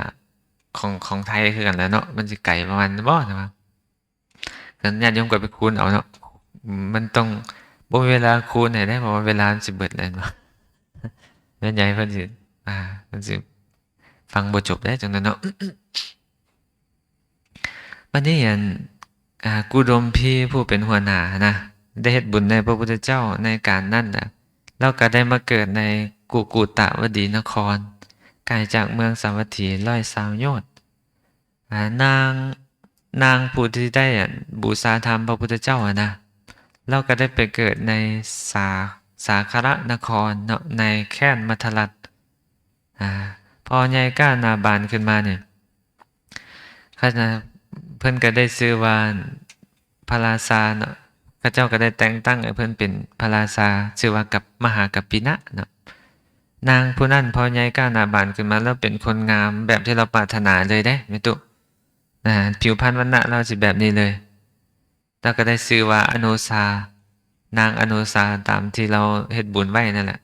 ຂອງ, ຂອງໄທຄືກັນແຫຼະເນາະ, ມັນຊິໄກປະມານນີ້ບໍ ແຕ່ວ່າ ກໍຍາດໂຍມກໍໄປຄູນເອົາເນາະ, ມັນຕ້ອງ ບໍ່ມີເວລາຄູນໃຫ້ເດ້, ເພາະວ່າເວລາມັນຊິເບິດແລ້ວເນາະ, ແມ່ນໃຫຍ່ເພິ່ນຊິ ອ່າ ເພິ່ນຊິຟັງບໍ່ຈົບເດ້ ຈັ່ງນັ້ນເນາະ. ບັດນີ້ອັນ ອ່າ ກຸດົມພີຜູ້ເປັນຫົວໜ້າຫັ້ນນະ ໄດ້ເຮັດບຸນໃນພະພຸດທະເຈົ້າໃນການນັ້ນນະ, ລາວກໍໄດ້ມາເກີດໃນກຸກຸຕະວະດີນະຄອນ, ໄກຈາກເມືອງສາວັດຖີຮ້ອຍຊາວໂຍດ. ອາ ນາງ, ນາງຜູ້ທີ່ໄດ້ ອັນ ບູຊາທຳພະພຸດທະເຈົ້າຫັ້ນນະ, ລາວກໍໄດ້ໄປເກີດໃນສາ, ສາຄະລະນະຄອນເນາະ, ໃນແຄວ້ນມັດທະລັດ. ອາ ພໍໃຫຍ່ກ້າໜ້າບານຂຶ້ນມານີ້ ຂະນະ ເພິ່ນກໍໄດ້ຊື່ວ່າ ພະລາຊາເນາະ, ເຂົາເຈົ້າກໍໄດ້ແຕ່ງຕັ້ງໃຫ້ເພິ່ນເປັນພະລາຊາ, ຊື່ວ່າກັບ ມະຫາກັບປິນະເນາະ. ນາງຜູ້ນັ້ນພໍໃຫຍ່ກ້າໜ້າບານຂຶ້ນມາ ລາວເປັນຄົນງາມແບບທີ່ລາວປາດຖະໜາເລີຍເດ້ ແມ່ຕູ້, ນະ, ຜິວພັນວັນນະລາວຊິແບບນີ້ເລີຍ. ລາວກໍໄດ້ຊື່ວ່າອະໂນຊາ, ນາງອະໂນຊາ ຕາມທີ່ລາວເຮັດບຸນໄວ້ນັ້ນແຫຼະ.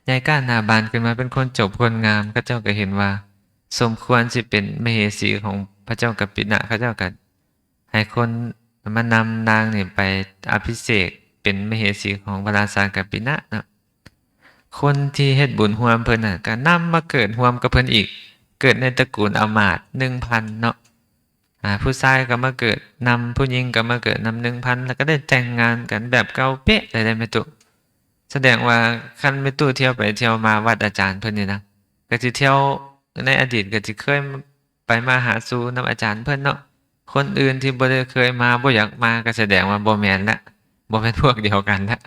ໃຫຍ່ກ້າໜ້າບານຂຶ້ນມາເປັນຄົນຈົບຄົນງາມ, ເຂົາເຈົ້າກໍເຫັນວ່າສົມຄວນຊິເປັນມະເຫສີຂອງພະເຈົ້າກັບປິນະ, ເຂົາເຈົ້າກໍໃຫ້ຄົນມານຳນາງນີ້ໄປອະພິເສກເປັນມະເຫສີຂອງພະລາຊາກັບປິນະເນາະ. ຄົນທີ່ເຮັດບຸນຮ່ວມເພິ່ນນັ້ນກໍນຳມາເກີດຮ່ວມກັບເພິ່ນອີກ, ເກີດໃນຕະກູນອາມາດໜຶ່ງພັນເນາະ. ອາ ຜູ້ຊາຍກໍມາເກີດນຳ, ຜູ້ຍິງກໍມາເກີດນຳໜຶ່ງພັນ, ແລ້ວກໍໄດ້ແຕ່ງງານກັນແບບເກົ່າເປະເລີຍເດ້ແມ່ຕູ້. ສະແດງວ່າຄັນແມ່ຕູ້ທ່ຽວໄປທ່ຽວມາວັດອາຈານເພິ່ນນີ້ນະ, ກໍຊິທ່ຽວໃນອະດີດກໍຊິເຄີຍໄປມາຫາສູ່ນຳອາຈານເພິ່ນເນາະ. ຄົນອື່ນທີ່ບໍ່ໄດ້ເຄີຍມາ, ບໍ່ຢາກມາ, ກໍສະແດງວ່າບໍ່ແມ່ນລະ, ບໍ່ແມ່ນພວກດຽວກັນລະ.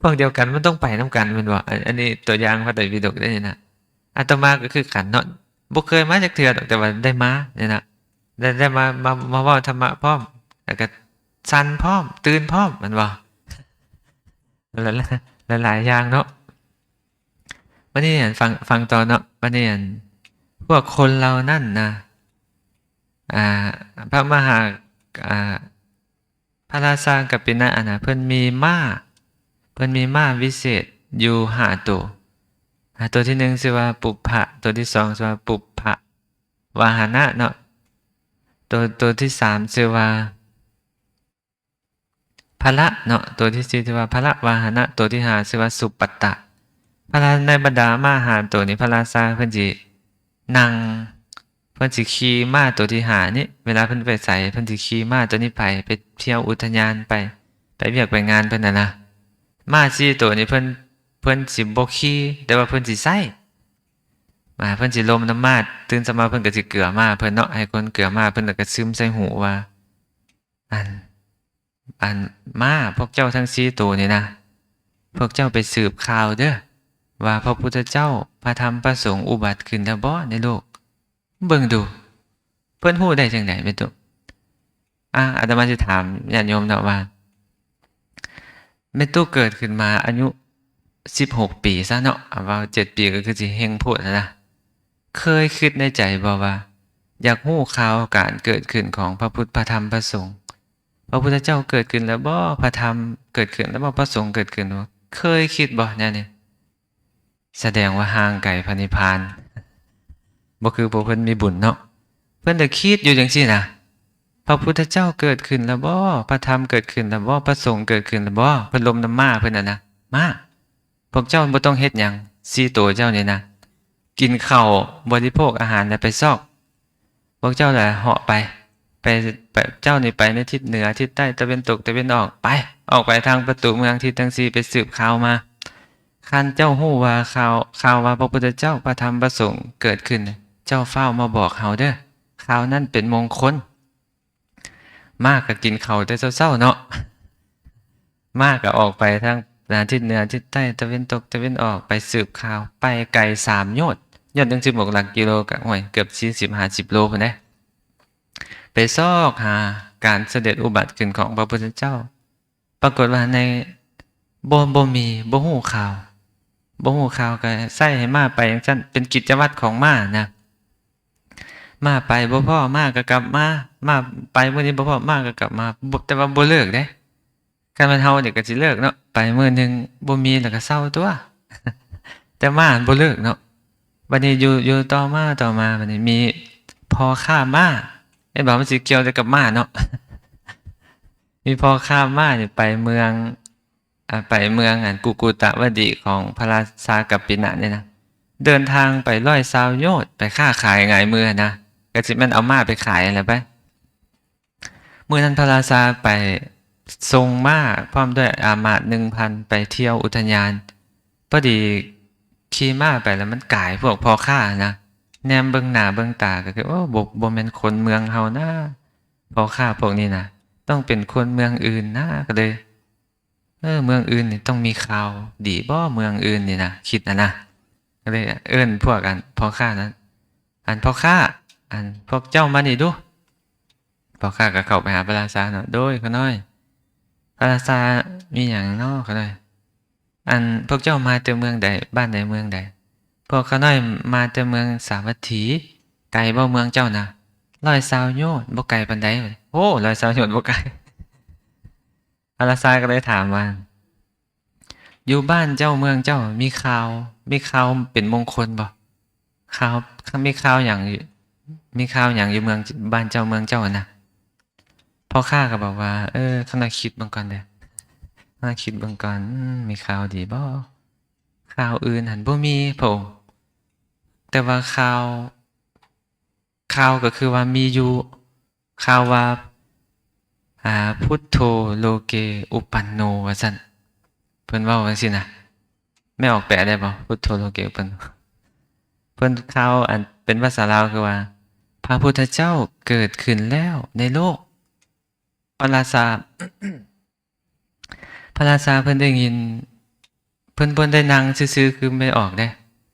ພວກດຽວກັນມັນຕ້ອງໄປນຳກັນແມ່ນບໍ່? ອັນ, ອັນນີ້ຕົວຢ່າງພະໄຕປິດົກເດ້ນີ້ນະ. ອາດຕະມາກໍຄືກັນເນາະ, ບໍ່ເຄີຍມາຈັກເທື່ອດອກ, ແຕ່ວ່າໄດ້ມານີ້ນະ, ໄດ້, ໄດ້ມາ, ມາ, ມາເວົ້າທຳມະພ້ອມ, ແລ້ວກໍສັ່ນພ້ອມ, ຕື່ນພ້ອມ, ແມ່ນບໍ່? ຫຼາຍ, ຫຼາຍ, ຫຼາຍຢ່າງເນາະ. ບັດນີ້ອັນ ຟັງ, ຟັງຕໍ່ເນາະ. ບັດນີ້ອັນ ພວກຄົນເຫຼົ່ານັ້ນນະ, ອ່າ, ພະມະຫາ, ອ່າ, ພະລາຊາກັບປິນະຫັ້ນນະ ເພິ່ນມີມ້າ, ເພິ່ນມີມ້າວິເສດຢູ່ຫ້າໂຕ. ອ່າ, ໂຕທີໜຶ່ງຊື່ວ່າປຸບພະ, ໂຕທີສອງຊື່ວ່າປຸບພະວາຫະນະເນາະ, ໂຕ, ໂຕທີສາມຊື່ວ່າ ພະລະເນາະ, ໂຕທີສີ່ຊື່ວ່າພະລະວາຫະນະ, ໂຕທີຫ້າຊື່ວ່າສຸປັດຕະ. ພະລະໃນບັນດາມ້າຫ້າໂຕນີ້ ພະລາຊາເພິ່ນຊິນັ່ງ, ເພິ່ນຊິຂີ່ມ້າໂຕທີຫ້ານີ້, ເວລາເພິ່ນໄປໃສ ເພິ່ນຊິຂີ່ມ້າໂຕນີ້ໄປ, ໄປທ່ຽວອຸດທະຍານ, ໄປ, ໄປວຽກໄປງານເພິ່ນຫັ້ນນະ. ມ້າສີ່ໂຕນີ້ເພິ່ນ, ເພິ່ນຊິບໍ່ຂີ່, ແຕ່ວ່າເພິ່ນຊິໃຊ້. ອ່າ, ເພິ່ນຊິລົມນຳມ້າ, ຕື່ນເຊົ້າມາເພິ່ນກໍຊິເກືອມ້າເພິ່ນເນາະ, ໃຫ້ຄົນເກືອມ້າເພິ່ນ ແລ້ວກໍຊຶມໃສ່ຫູວ່າ ອັນ, ອັນ, ມ້າພວກເຈົ້າທັງສີ່ໂຕນີ້ນະ, ພວກເຈົ້າໄປສືບຂ່າວເດີ້ ວ່າພະພຸດທະເຈົ້າ, ພະທຳ, ພະສົງອຸບັດຂຶ້ນແລ້ວບໍ່ໃນໂລກ? ເບິ່ງດູ ເພິ່ນຮູ້ໄດ້ຈັ່ງໃດແມ່ຕູ້? ອາ, ອາດຕະມາຊິຖາມຍາດໂຍມເນາະວ່າ ແມ່ຕູ້ເກີດຂຶ້ນມາອາຍຸສິບຫົກປີຊະເນາະ, ເວົ້າເຈັດປີກໍຄືຊິເຮັງໂພດຫັ້ນນະ. ເຄີຍຄິດໃນໃຈບໍ່ວ່າ ຢາກຮູ້ຂ່າວການເກີດຂຶ້ນຂອງພະພຸດ ພະທຳ ພະສົງ? ພະພຸດທະເຈົ້າເກີດຂຶ້ນແລ້ວບໍ່? ພະທຳເກີດຂຶ້ນແລ້ວບໍ່? ພະສົງເກີດຂຶ້ນແລ້ວບໍ່? ເຄີຍຄິດບໍ່ແນວນີ້? ສະແດງວ່າຫ່າງໄກພະນິບພານ, ບໍ່ຄືພວກເພິ່ນມີບຸນເນາະ. ເພິ່ນລະຄິດຢູ່ຈັ່ງຊີ້ນະ, ພະພຸດທະເຈົ້າເກີດຂຶ້ນແລ້ວບໍ່? ພະທຳເກີດຂຶ້ນແລ້ວບໍ່? ພະສົງເກີດຂຶ້ນແລ້ວບໍ່? ເພິ່ນລົມນຳມ້າເພິ່ນຫັ້ນນະ. ມ້າ, ພວກເຈົ້າບໍ່ຕ້ອງເຮັດຫຍັງ, ສີ່ໂຕເຈົ້ານີ້ນະ, ກິນເຂົ້າ, ບໍລິໂພກອາຫານແລ້ວໄປຊອກ. ພວກເຈົ້າລະເຫາະໄປ, ໄປ, ໄປ, ເຈົ້ານີ້ໄປໃນທິດເໜືອ, ທິດໃຕ້, ຕາເວັນຕົກ, ຕາເວັນອອກ, ໄປ, ອອກໄປທາງປະຕູເມືອງ, ທິດທັງສີ່, ໄປສືບຂ່າວມາ. ຄັນເຈົ້າຮູ້ວ່າຂ່າວ ຂ່າວວ່າພະພຸດທະເຈົ້າ ພະທຳ ພະສົງເກີດຂຶ້ນ, ເຈົ້າຟ້າວມາບອກເຮົາເດີ້. ຂ່າວນັ້ນເປັນມົງຄົນ. ມ້າກໍກິນເຂົ້າແຕ່ເຊົ້າໆເນາະ. ມ້າກໍອອກໄປທາງທິດເໜືອ, ທິດໃຕ້, ຕາເວັນຕົກ, ຕາເວັນອອກ, ໄປສືບຂ່າວ, ໄປໄກສາມໂຍດ, ໂຍດໜຶ່ງສິບຫົກຫຼັກກິໂລ, ກໍ ໂອ້ຍ ເກືອບສີ່ສິບ ຫ້າສິບໂລພຸ້ນເດ້. ໄປຊອກຫາການສະເດັດອຸບັດຂຶ້ນຂອງພະພຸດທະເຈົ້າ. ປາກົດວ່າໃນ ບໍ່ ບໍ່ມີ, ບໍ່ຮູ້ຂ່າວ, ບໍ່ຮູ້ຂ່າວ ກໍໃຊ້ໃຫ້ມ້າໄປຈັ່ງຊັ້ນ, ເປັນກິດຈະວັດຂອງມ້ານະ. ມ້າໄປບໍ່ພໍ້ ມ້າກໍກັບມາ, ມ້າໄປມື້ນີ້ບໍ່ພໍ້ ມ້າກໍກັບມາ, ບໍ່ ແຕ່ວ່າບໍ່ເລີກເດ້. ຄັນແມ່ນເຮົານີ້ກໍຊິເລີກເນາະ, ໄປມື້ໜຶ່ງບໍ່ມີແລ້ວກໍເຊົາຕົວະ, ແຕ່ມ້າມັນບໍ່ເລີກເນາະ. ບັດນີ້ຢູ່ ຢູ່ຕໍ່ມາ ຕໍ່ມາ ບັດນີ້ມີພໍ່ຄ້າມ້າ, ເອີ ບໍ່ ມັນຊິກ່ຽວແຕ່ກັບມ້າເນາະ. ມີພໍ່ຄ້າມ້ານີ້ໄປເມືອງ ອາ ໄປເມືອງອັນກຸກຸຕະວະດີຂອງພະລາຊາກັບປິນະນີ້ນະ, ເດີນທາງໄປຮ້ອຍຊາວໂຍດ, ໄປຄ້າຂາຍຫງາຍມືຫັ້ນນະ, ກໍຊິແມ່ນເອົາມ້າໄປຂາຍຫັ້ນແຫຼະໄປ. ມື້ນັ້ນພະລາຊາໄປສົ່ງມ້າພ້ອມດ້ວຍອາມາດໜຶ່ງພັນໄປທ່ຽວອຸທະຍານ. ພໍດີຂີ່ມ້າໄປແລ້ວມັນກາຍພວກພໍ່ຄ້ານະ, ແນມເບິ່ງໜ້າເບິ່ງຕາກໍຄື ໂອ້ ບໍ່ ບໍ່ແມ່ນຄົນເມືອງເຮົານະ, ພໍ່ຄ້າພວກນີ້ນະ ຕ້ອງເປັນຄົນເມືອງອື່ນນະ. ກໍເລີຍ ເອີ ເມືອງອື່ນນີ້ຕ້ອງມີຂ່າວດີບໍ່ ເມືອງອື່ນນີ້ນະ, ຄິດຫັ້ນນະ. ກໍເລີຍເອີ້ນພວກອັນພໍ່ຄ້ານັ້ນ, ອັນພໍ່ຄ້າ ອັນພວກເຈົ້າມານີ້ດູ. ພໍ່ຄ້າກໍເຂົ້າໄປຫາພະລາຊາເນາະ, ໂດຍ ຂ້ານ້ອຍ ພະລາຊາ ມີຫຍັງເນາະ ຂ້ານ້ອຍ? ອັນພວກເຈົ້າມາແຕ່ເມືອງໃດ ບ້ານໃດເມືອງໃດ? ພວກຂ້ານ້ອຍມາແຕ່ເມືອງສາວັດຖີ. ໄກບໍ່ເມືອງເຈົ້ານະ? ຮ້ອຍຊາວໂຍດ, ບໍ່ໄກປານໃດ. ໂອ້ ຮ້ອຍຊາວໂຍດ ບໍ່ໄກ. ພະລາຊາກໍເລີຍຖາມວ່າ ຢູ່ບ້ານເຈົ້າເມືອງເຈົ້າມີຂ່າວ ມີຂ່າວເປັນມົງຄົນບໍ່? ຂ່າວ ມີຂ່າວຫຍັງ ມີຂ່າວຫຍັງຢູ່ເມືອງ ບ້ານເຈົ້າເມືອງເຈົ້າຫັ້ນນະ? ພໍ່ຄ້າກໍບອກວ່າ ເອີ ຂ້ານ້ອຍຄິດເບິ່ງກ່ອນເດີ້ ຂ້ານ້ອຍຄິດເບິ່ງກ່ອນ ອືມ ມີຂ່າວດີບໍ່? ຂ່າວອື່ນຫັ້ນບໍ່ມີພະອົງ, ແຕ່ວ່າຂ່າວ ຂ່າວກໍຄືວ່າມີຢູ່ ຂ່າວວ່າ ອາ ພຸດໂທໂລເກອຸປັນໂນ ວ່າຊັ້ນ. ເພິ່ນເວົ້າຈັ່ງຊີ້ນະ, ແມ່ອອກແປໄດ້ບໍ່? ພຸດໂທໂລເກອຸປັນໂນ ເພິ່ນ ຂ່າວອັນເປັນພາສາລາວຄືວ່າ ພະພຸດທະເຈົ້າເກີດຂຶ້ນແລ້ວໃນໂລກ. ພະລາຊາ ພະລາຊາເພິ່ນໄດ້ຍິນ, ເພິ່ນບໍ່ໄດ້ນັ່ງຊື່ໆຄືແມ່ອອກເດ້,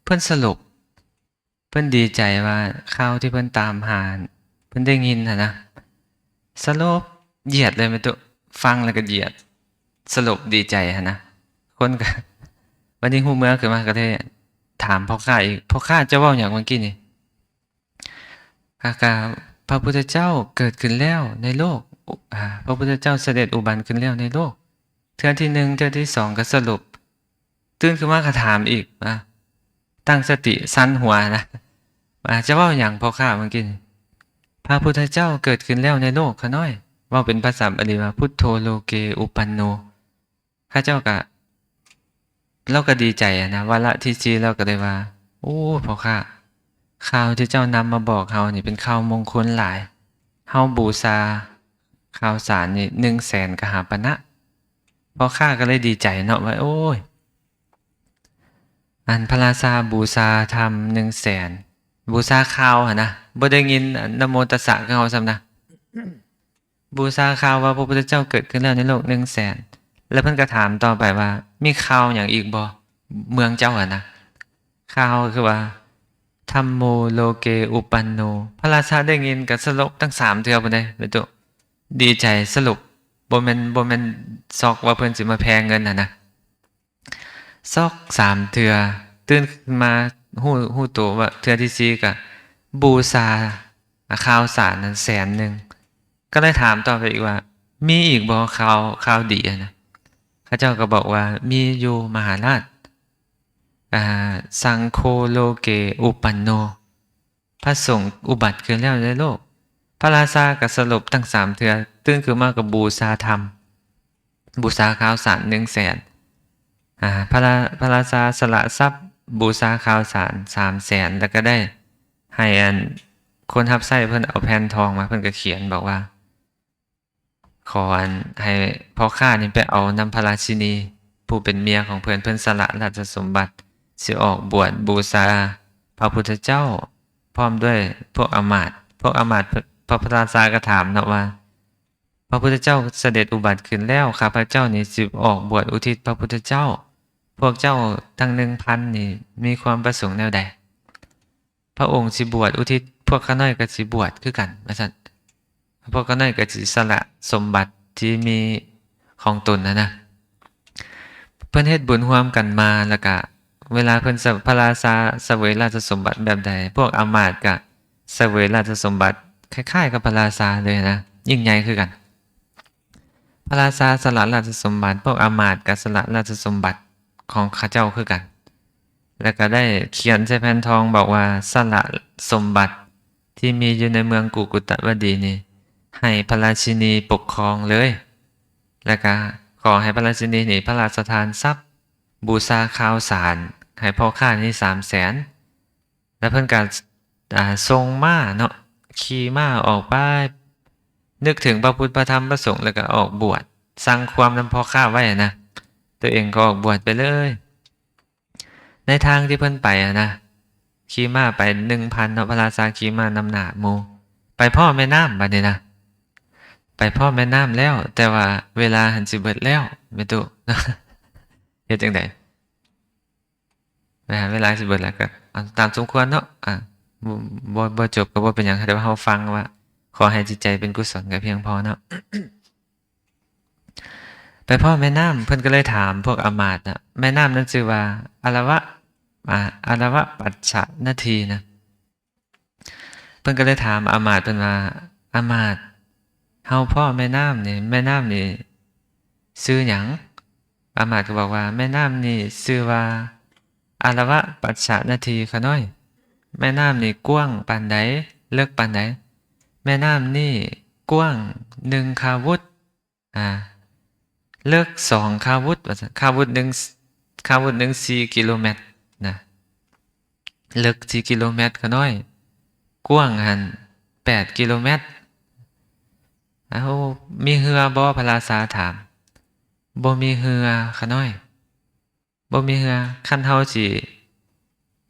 ເພິ່ນສະຫຼົບ. ເພິ່ນດີໃຈວ່າຂ່າວທີ່ເພິ່ນຕາມຫາ ເພິ່ນໄດ້ຍິນຫັ້ນນະ, ສະຫຼົບ ຢຽດເລີຍແມ່ນຕຸ, ຟັງແລ້ວກໍຢຽດ ສະຫຼົບດີໃຈຫັ້ນນະ. ຄົນກໍ ບັດນີ້ຮູ້ເມືອຂຶ້ນມາກໍເລີຍຖາມພໍ່ຄ້າອີກ, ພໍ່ຄ້າ ເຈົ້າເວົ້າຫຍັງເມື່ອກີ້ນີ້? ອາ ກະ ພະພຸດທະເຈົ້າເກີດຂຶ້ນແລ້ວໃນໂລກ, ອາ ພະພຸດທະເຈົ້າສະເດັດອຸບັນຂຶ້ນແລ້ວໃນໂລກ. ເທື່ອທີໜຶ່ງ ເທື່ອທີສອງກໍສະຫຼົບ, ຕື່ນຂຶ້ນມາກໍຖາມອີກ, ອາ ຕັ້ງສະຕິສັ່ນຫົວນະ, ອາ ຈະເວົ້າຫຍັງພໍ່ຄ້າເມື່ອກີ້ນີ້? ພະພຸດທະເຈົ້າເກີດຂຶ້ນແລ້ວໃນໂລກ ຂ້ານ້ອຍ. ເວົ້າເປັນພາສາບາລີວ່າ ພຸດໂທໂລເກອຸປັນໂນ. ເຂົາເຈົ້າກໍ ລາວກໍດີໃຈນະ, ວາລະທີສີ່ລາວກໍເລີຍວ່າ ໂອ້ ພໍ່ຄ້າ ຂ່າວທີ່ເຈົ້ານຳມາບອກເຮົານີ້ເປັນຂ່າວມົງຄົນຫຼາຍ, ເຮົາບູຊາຂ່າວສານນີ້ໜຶ່ງແສນກະຫາປະນະ. ພໍ່ຄ້າກໍເລີຍດີໃຈເນາະວ່າ ໂອ້ຍ ອັນພະລາຊາບູຊາທຳໜຶ່ງແສນ, ບູຊາຂ່າວຫັ້ນນະ, ບໍ່ໄດ້ຍິນນະໂມຕັດສະຄືເຮົາຊ້ຳນະ. ບູຊາຂ່າວວ່າພະພຸດທະເຈົ້າເກີດຂຶ້ນແລ້ວໃນໂລກໜຶ່ງແສນ. ແລ້ວເພິ່ນກໍຖາມຕໍ່ໄປວ່າ ມີຂ່າວຫຍັງອີກບໍ່ ເມືອງເຈົ້າຫັ້ນນະ? ຂ່າວຄືວ່າ ທຳໂມໂລເກອຸປັນໂນ. ພະລາຊາໄດ້ຍິນກໍສະຫຼົບຕັ້ງສາມເທື່ອພຸ້ນເດ້ ແມ່ນຕຸ, ດີໃຈສະຫຼົບ, ບໍ່ແມ່ນ ບໍ່ແມ່ນຊັອກວ່າເພິ່ນຊິມາແຜ່ເງິນຫັ້ນນະ. ຊອກສາມເທື່ອ, ຕື່ນຂຶ້ນມາຮູ້ ຮູ້ໂຕວ່າເທື່ອທີສີ່ກະບູຊາຂ່າວສານນັ້ນແສນໜຶ່ງ. ກໍໄດ້ຖາມຕໍ່ໄປອີກວ່າ ມີອີກບໍ່ຂ່າວ ຂ່າວດີຫັ້ນນະ? ເຂົາເຈົ້າກໍບອກວ່າ ມີຢູ່ມະຫາລາດ, ອາ ສັງໂຄໂລເກອຸປັນໂນ. ພະສົງອຸບັດຂຶ້ນແລ້ວໃນໂລກ. ພະລາຊາກໍສະຫຼົບຕັ້ງສາມເທື່ອ, ຕື່ນຂຶ້ນມາກໍບູຊາທຳ, ບູຊາຂ່າວສານໜຶ່ງແສນ. ອາ ພະລາ ພະລາຊາສະຫຼະຊັບບູຊາຂ່າວສານສາມແສນ, ແລ້ວກໍໄດ້ໃຫ້ອັນຄົນຮັບໃຊ້ເພິ່ນເອົາແຜ່ນທອງມາ, ເພິ່ນກໍຂຽນບອກວ່າ ຂໍອັນໃຫ້ພໍ່ຄ້ານີ້ໄປເອົານຳພະລາຊິນີ, ພ ຜູ້ເປັນເມຍຂອງເພິ່ນ, ເພິ່ນສະຫຼະລາຊະສົມບັດ ຊິອອກບວດບູຊາພະພຸດທະເຈົ້າ ພ້ອມດ້ວຍພວກອາມາດ. ພວກອາມາດ ພະ ພະລາຊາກໍຖາມເນາະວ່າ ພະພຸດທະເຈົ້າສະເດັດອຸບັດຂຶ້ນແລ້ວ, ຂ້າພະເຈົ້ານີ້ຊິອອກບວດອຸທິດພະພຸດທະເຈົ້າ. ພວກເຈົ້າທັງໜຶ່ງພັນນີ້ມີຄວາມປະສົງແນວໃດ? ພະອົງຊິບວດອຸທິດ, ພວກຂ້ານ້ອຍກໍຊິບວດຄືກັນ ວ່າຊັ້ນ. ພວກຂ້ານ້ອຍກໍຊິສະຫຼະສົມບັດທີ່ມີຂອງຕົນຫັ້ນນະ. ເພິ່ນເຮັດບຸນຮ່ວມກັນມາ ແລ້ວກະເວລາເພິ່ນສະ ພະລາຊາສະເຫວີຍລາຊະສົມບັດແບບໃດ, ພວກອາມາດກະສະເຫວີຍລາຊະສົມບັດຄ້າຍໆກັບພະລາຊາເລີຍນະ, ຍິ່ງໃຫຍ່ຄືກັນ. ພະລາຊາສະຫຼະລາຊະສົມບັດ, ພວກອາມາດກໍສະຫຼະລາຊະສົມບັດຂອງເຂົາເຈົ້າຄືກັນ. ແລ້ວກໍໄດ້ຂຽນໃສ່ແຜ່ນທອງບອກວ່າ ສະຫຼະສົມບັດທີ່ມີຢູ່ໃນເມືອງກຸກຸຕະວະດີນີ້ ໃຫ້ພະລາຊິນີປົກຄອງເລີຍ. ແລ້ວກໍຂໍໃຫ້ພະລາຊິນີນີ້ພະລາຊະທານຊັບບູຊາຂ່າວສານໃຫ້ພໍ່ຄ້ານີ້ສາມແສນ. ແລ້ວເພິ່ນກໍ ອ່າ ສົ່ງມ້າເນາະ, ຂີ່ມ້າອອກໄປ, ນຶກເຖິງພະພຸດ ພະທຳ ພະສົງ ແລ້ວກໍອອກບວດ, ສັ່ງຄວາມນຳພໍ່ຄ້າໄວ້ນະ, ຕົວເອງກໍອອກບວດໄປເລີຍ. ໃນທາງທີ່ເພິ່ນໄປຫັ້ນນະ, ຂີ່ມ້າໄປໜຶ່ງພັນເນາະ, ພະລາຊາຂີ່ມ້ານຳໜ້າໝູ່, ໄປພໍ້ແມ່ນ້ຳບາດນີ້ນະ, ໄປພໍ້ແມ່ນ້ຳແລ້ວ, ແຕ່ວ່າເວລາຫັ້ນຊິເບິດແລ້ວ ແມ່ຕູ້. ເຮັດຈັ່ງໃດ? ນະ ເວລາຊິເບິດແລ້ວ ກໍເອົາຕາມສົມຄວນເນາະ. ອ່າ ບໍ່ ບໍ່ ບໍ່ຈົບກໍບໍ່ເປັນຫຍັງ, ແຕ່ວ່າເຮົາຟັງວ່າ ຂໍໃຫ້ຈິດໃຈເປັນກຸສົນກໍພຽງພໍເນາະ. ໄປພໍ້ແມ່ນ້ຳ, ເພິ່ນກໍເລີຍຖາມພວກອາມາດນະ, ແມ່ນ້ຳນັ້ນຊື່ວ່າ ອາລະວະ ອາ ອາລະວະປັດຊະນະທີນະ. ເພິ່ນກໍເລີຍຖາມອາມາດເພິ່ນວ່າ ອາມາດ, ເຮົາພໍ້ແມ່ນ້ຳນີ້, ແມ່ນ້ຳນີ້ຊື່ຫຍັງ? ອາມາດກໍບອກວ່າ ແມ່ນ້ຳນີ້ຊື່ວ່າ ອາລະວະປັດຊະນະທີ ຂ້ານ້ອຍ. ແມ່ນ້ຳນີ້ກວ້າງປານໃດ? ເລິກປານໃດ? ແມ່ນ້ຳນີ້ກວ້າງໜຶ່ງຄາວຸດ. ອ່າ ເລິກສອງຄາວຸດ ວ່າຊັ້ນ. ຄາວຸດໜຶ່ງ ຄາວຸດໜຶ່ງສີ່ກິໂລແມັດນະ, ເລິກສີ່ກິໂລແມັດ ຂ້ານ້ອຍ, ກວ້າງຫັ້ນແປດກິໂລແມັດ. ເອົາ ມີເຮືອບໍ່? ພະລາຊາຖາມ. ບໍ່ມີເຮືອ ຂ້ານ້ອຍ. ບໍ່ມີເຮືອ, ຄັນເຮົາຊິ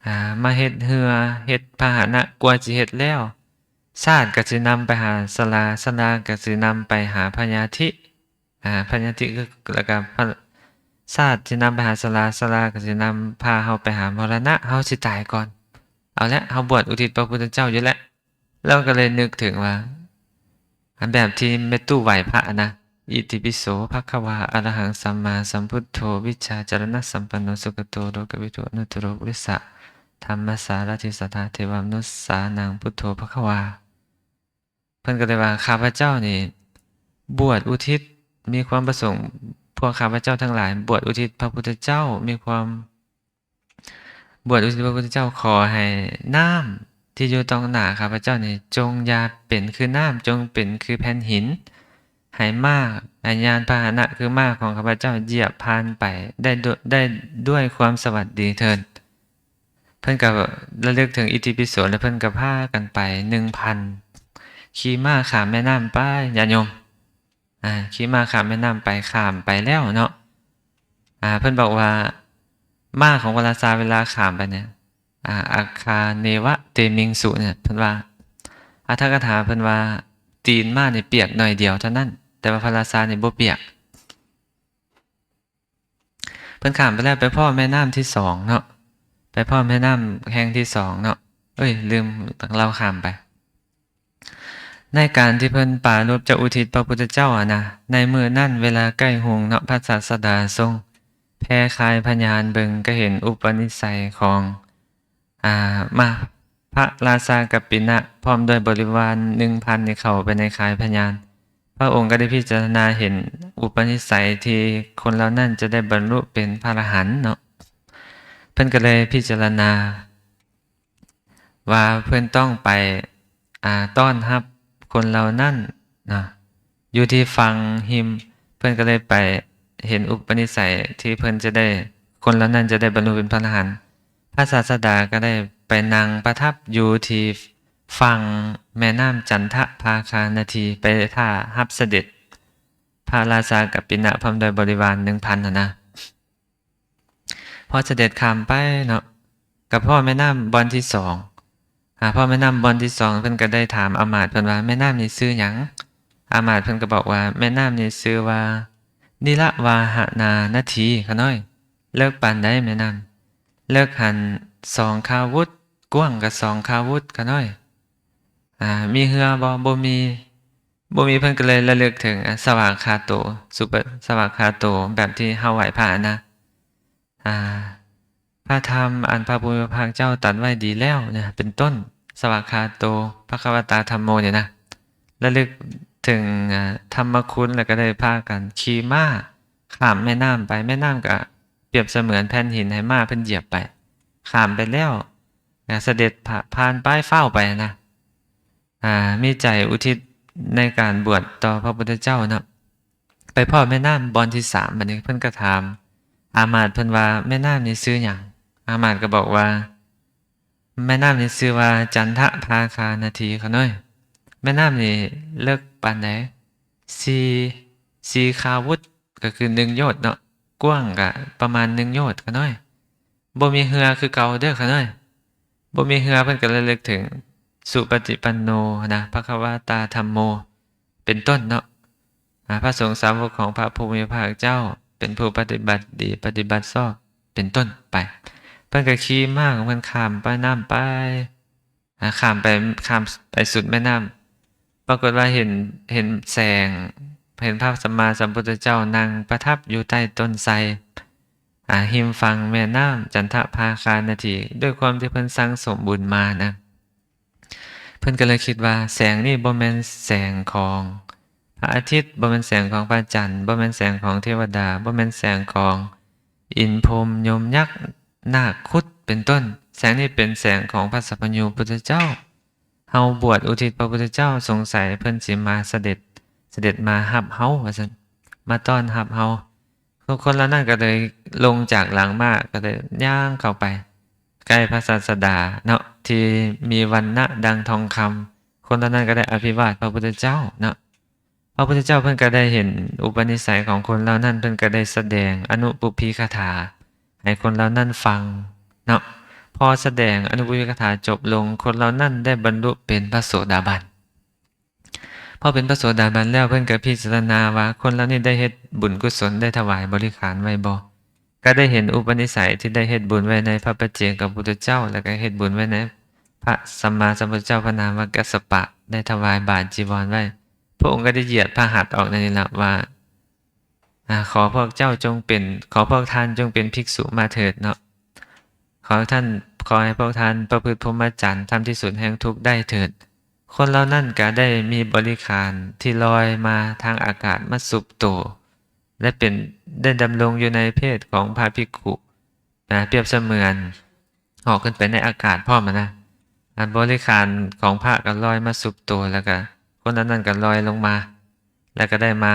ອ່າ ມາເຮັດເຮືອ ເຮັດພາຫະນະ, ກວ່າຊິເຮັດແລ້ວ ຊາດກໍຊິນຳໄປຫາສາລາ, ສາລາກໍຊິນຳໄປຫາພະຍາທິ, ອ່າ ພະຍາທິ ແລ້ວກໍພະ ຊາດຊິນຳໄປຫາສາລາ, ສາລາກໍຊິນຳພາເຮົາໄປຫາມໍລະນະ, ເຮົາຊິຕາຍກ່ອນ. ເອົາແຫຼະ, ເຮົາບວດອຸທິດພະພຸດທະເຈົ້າຢູ່ແຫຼະ. ລາວກໍເລີຍນຶກເຖິງວ່າ ອັນແບບທີ່ແມ່ຕູ້ໄຫວ້ພະນະ, ອິຕິປິໂສ ພະຄະວາ ອະລະຫັງ ສຳມາສຳພຸດໂທ ວິຊາຈາລະນະສຳປັນໂນ ສຸກະໂຕ ໂລກະວິທູ ອະນຸດຕະໂລ ປຸລິສະທຳມະສາລະຖິ ສັດທາເທວະມະນຸດສານັງ ພຸດໂທ ພະຄະວາ. ເພິ່ນກໍເລີຍວ່າ ຂ້າພະເຈົ້ານີ້ບວດອຸທິດ, ມີຄວາມປະສົງ ພວກຂ້າພະເຈົ້າທັງຫຼາຍບວດອຸທິດພະພຸດທະເຈົ້າ, ມີຄວາມ ບວດອຸທິດພະພຸດທະເຈົ້າ, ຂໍໃຫ້ນ້ຳທີ່ຢູ່ຕອງໜ້າຂ້າພະເຈົ້ານີ້ ຈົ່ງຢ່າເປັນຄືນ້ຳ, ຈົ່ງເປັນຄືແຜ່ນຫີນ, ໃຫ້ມ້າ, ໃຫ້ຍານພາຫະນະຄືມ້າຂອງຂ້າພະເຈົ້າຢຽບຜ່ານໄປໄດ້ດ້ວຍ ໄດ້ດ້ວຍຄວາມສະຫວັດດີເທີ້ນ. ເພິ່ນກໍລະລຶກເຖິງອິຕິປິໂສ ແລ້ວເພິ່ນກໍພາກັນໄປໜຶ່ງພັນ ຂີ່ມ້າຂ້າມແມ່ນ້ຳໄປ, ຍາດໂຍມ. ອ່າ ຂີ່ມ້າຂ້າມແມ່ນ້ຳໄປ, ຂ້າມໄປແລ້ວເນາະ, ອ່າ ເພິ່ນບອກວ່າ ມ້າຂອງພະລາຊາເວລາຂ້າມໄປນີ້ ອ່າ ອັກຄາເນວະເຕມິງສຸ ນີ້ ເພິ່ນວ່າ ອາຖະກະຖາເພິ່ນວ່າ ຕີນມ້ານີ້ປຽກໜ້ອຍດຽວເທົ່ານັ້ນ, ແຕ່ວ່າພະລາຊານີ້ບໍ່ປຽກ. ເພິ່ນຂ້າມໄປແລ້ວ ໄປພໍ້ແມ່ນ້ຳທີສອງເນາະ, ໄປພໍ້ແມ່ນ້ຳແຫ່ງທີສອງເນາະ, ເອີຍ ລືມເລົ່າຂ້າມໄປ. ໃນການທີ່ເພິ່ນປາລົບຈະອຸທິດພະພຸດທະເຈົ້າຫັ້ນນະ, ໃນມື້ນັ້ນເວລາໃກ້ຮຸ່ງເນາະ, ພະສາສະດາຊົງແຜ່ຄາຍພະຍານເບິ່ງ, ກໍເຫັນອຸປະນິໄສຂອງ ອ່າ ມະ ພະລາຊາກັບປິນະ ພ້ອມດ້ວຍບໍລິວານໜຶ່ງພັນນີ້ ເຂົ້າໄປໃນຄາຍພະຍານ. ພະອົງກໍໄດ້ພິຈາລະນາເຫັນອຸປະນິໄສທີ່ຄົນເຫຼົ່ານັ້ນຈະໄດ້ບັນລຸເປັນພະອະລະຫັນເນາະ, ເພິ່ນກໍເລີຍພິຈາລະນາ ວ່າເພິ່ນຕ້ອງໄປ ອ່າ ຕ້ອນຮັບຄົນເຫຼົ່ານັ້ນນະ ຢູ່ທີ່ຝັ່ງຮິມ, ເພິ່ນກໍເລີຍໄປເຫັນອຸປະນິໄສທີ່ເພິ່ນຈະໄດ້ ຄົນເຫຼົ່ານັ້ນຈະໄດ້ບັນລຸເປັນພະອະລະຫັນ. ພະສາສະດາກໍໄດ້ໄປນັ່ງປະທັບຢູ່ທີ່ຝັ່ງແມ່ນ້ຳຈັນທະພາຄານະທີ ໄປຖ້າຮັບສະເດັດພະລາຊາກັບປິນະ ພ້ອມດ້ວຍບໍລິວານໜຶ່ງພັນຫັ້ນນະ. ພໍສະເດັດຂ້າມໄປເນາະ ກໍພໍ້ແມ່ນ້ຳບ່ອນທີສອງ. ອາ ພໍ້ແມ່ນ້ຳບ່ອນທີສອງ ເພິ່ນກໍໄດ້ຖາມອາມາດເພິ່ນວ່າ ແມ່ນ້ຳນີ້ຊື່ຫຍັງ? ອາມາດເພິ່ນກໍບອກວ່າ ແມ່ນ້ຳນີ້ຊື່ວ່າ ນິລະວາຫະນານະທີ ຂະນ້ອຍ. ເລິກປານໃດແມ່ນ້ຳ? ເລິກຫັ້ນສອງຄາວຸດ, ກວ້າງກໍສອງຄາວຸດ ຂະນ້ອຍ. ອາ ມີເຮືອບໍ່? ບໍ່ມີ. ບໍ່ມີ ເພິ່ນກໍເລີຍລະລຶກເຖິງ ອາ ສະຫວາກຂາໂຕ ສຸປະ ສະຫວາກຂາໂຕ ແບບທີ່ເຮົາໄຫວ້ພະນະ. ອາ ພະທຳອັນພະຜູ້ມີພະພາກເຈົ້າຕັດໄວ້ດີແລ້ວນະ ເປັນຕົ້ນ ສະຫວາກຂາໂຕ ພະຄະວະຕາ ທຳໂມ ນີ້ນະ ລະລຶກເຖິງ ອາ ທຳມະຄຸນ ແລ້ວກໍໄດ້ພາກັນຂີ່ມ້າຂ້າມແມ່ນ້ຳໄປ. ແມ່ນ້ຳກໍປຽບສະເໝືອນແຜ່ນຫີນໃຫ້ມ້າເພິ່ນຢຽບໄປ ຂ້າມໄປແລ້ວ ນະ ສະເດັດຜ່າ- ຜ່ານໄປ ຟ້າວໄປນະ. ອາ ມີໃຈອຸທິດໃນການບວດຕໍ່ພະພຸດທະເຈົ້າເນາະ. ໄປພໍ້ແມ່ນ້ຳບ່ອນທີສາມ ບັດນີ້ເພິ່ນກໍຖາມອາມາດເພິ່ນວ່າ ແມ່ນ້ຳນີ້ຊື່ຫຍັງ? ອາມາດກໍບອກວ່າ ແມ່ນ້ຳນີ້ຊື່ວ່າ ຈັນທະພາຄານະທີ ຂະນ້ອຍ. ແມ່ນ້ຳນີ້ເລິກປານໃດ? ສີ່ ສີ່ຄາວຸດ ກໍຄືໜຶ່ງໂຍດເນາະ ກວ້າງກໍປະມານໜຶ່ງໂຍດ ຂະນ້ອຍ. ບໍ່ມີເຮືອຄືເກົ່າເດີ ຂະນ້ອຍ. ບໍ່ມີເຮືອ ເພິ່ນກໍລະລຶກເຖິງ ສຸປະຕິປັນໂນ ນະ ພະຄະວະຕາ ທຳໂມ ເປັນຕົ້ນເນາະ. ອາ ພະສົງສາວົກຂອງພະຜູ້ມີພະພາກເຈົ້າ ເປັນຜູ້ປະຕິບັດດີ ປະຕິບັດຊອບ ເປັນຕົ້ນໄປ. ເພິ່ນກໍຂີ່ມ້າຂອງເພິ່ນຂ້າມແມ່ນ້ຳໄປ ອາ ຂ້າມໄປ ຂ້າມໄປສຸດແມ່ນ້ຳ ປາກົດວ່າເຫັນ ເຫັນແສງ ເຫັນພະສຳມາສຳພຸດທະເຈົ້ານັ່ງປະທັບຢູ່ໃຕ້ຕົ້ນໄຊ ອາ ຮິມຝັ່ງແມ່ນ້ຳຈັນທະພາຄານະທີ ດ້ວຍຄວາມທີ່ເພິ່ນສັ່ງສົມບຸນມານະ. ເພິ່ນກໍເລີຍຄິດວ່າ ແສງນີ້ບໍ່ແມ່ນແສງຂອງພະອາທິດ, ບໍ່ແມ່ນແສງຂອງພະຈັນ, ບໍ່ແມ່ນແສງຂອງເທວະດາ, ບໍ່ແມ່ນແສງຂອງອິນພົມ, ຍົມ, ຍັກ, ນາກ, ຄຸດ ເປັນຕົ້ນ. ແສງນີ້ເປັນແສງຂອງພະສັບພັນຍູພຸດທະເຈົ້າ. ເຮົາບວດອຸທິດພະພຸດທະເຈົ້າ, ສົງໄສເພິ່ນຊິມາສະເດັດ, ສະເດັດມາຮັບເຮົາ ວ່າຊັ້ນ, ມາຕ້ອນຮັບເຮົາ. ຄົນເຫຼົ່ານັ້ນກໍເລີຍລົງຈາກຫຼັງມ້າ, ກໍເລີຍຍ່າງເຂົ້າໄປໃກ້ພະສາດສະດາເນາະ, ທີ່ມີວັນນະດັ່ງທອງຄຳ. ຄົນເຫຼົ່ານັ້ນກໍໄດ້ອະພິວາດພະພຸດທະເຈົ້າເນາະ. ພະພຸດທະເຈົ້າເພິ່ນກໍໄດ້ເຫັນອຸປະນິໄສຂອງຄົນເຫຼົ່ານັ້ນ, ເພິ່ນກໍໄດ້ສະແດງອະນຸປຸບພີຄາຖາໃຫ້ຄົນເຫຼົ່ານັ້ນຟັງເນາະ. ພໍສະແດງອະນຸປຸບພີຄາຖາຈົບລົງ, ຄົນເຫຼົ່ານັ້ນໄດ້ບັນລຸເປັນພະໂສດາບັນ. ພໍເປັນພະໂສດາບັນແລ້ວ, ເພິ່ນກໍພິຈາລະນາວ່າ ຄົນເຫຼົ່ານີ້ໄດ້ເຮັດບຸນກຸສົນ, ໄດ້ຖວາຍບໍລິຂານໄວ້ບໍ່? ກໍໄດ້ເຫັນອຸປະນິໄສທີ່ໄດ້ເຮັດບຸນໄວ້ໃນພະປັດເຈກະພຸດທະເຈົ້າ, ແລ້ວກໍເຮັດບຸນໄວ້ໃນພະສຳມາສຳພຸດທະເຈົ້າ, ພະນາມວ່າກັດສະປະ, ໄດ້ຖວາຍບາດຈີວອນໄວ້. ພະອົງກໍໄດ້ຢຽດພະຫັດອອກໃນນີ້ລະວ່າ ອາ ຂໍພວກເຈົ້າຈົ່ງເປັນ, ຂໍພວກທ່ານຈົ່ງເປັນພິກສຸມາເຖີດເນາະ. ຂໍທ່ານ, ຂໍໃຫ້ພວກທ່ານປະພຶດພົມມະຈັນ, ທຳທີ່ສຸດແຫ່ງທຸກໄດ້ເຖີດ. ຄົນເຫຼົ່ານັ້ນກໍໄດ້ມີບໍລິຂານທີ່ລອຍມາທາງອາກາດມາຊຸບໂຕ ແລະ ເປັນ, ໄດ້ດຳລົງຢູ່ໃນເພດຂອງພະພິກຂຸນະ, ປຽບສະເໝືອນເຫາະຂຶ້ນໄປໃນອາກາດພ້ອມນະ. ອາ ບໍລິຂານຂອງພະກໍລອຍມາຊຸບໂຕ, ແລ້ວກໍຄົນເຫຼົ່ານັ້ນກໍລອຍລົງມາ, ແລ້ວກໍໄດ້ມາ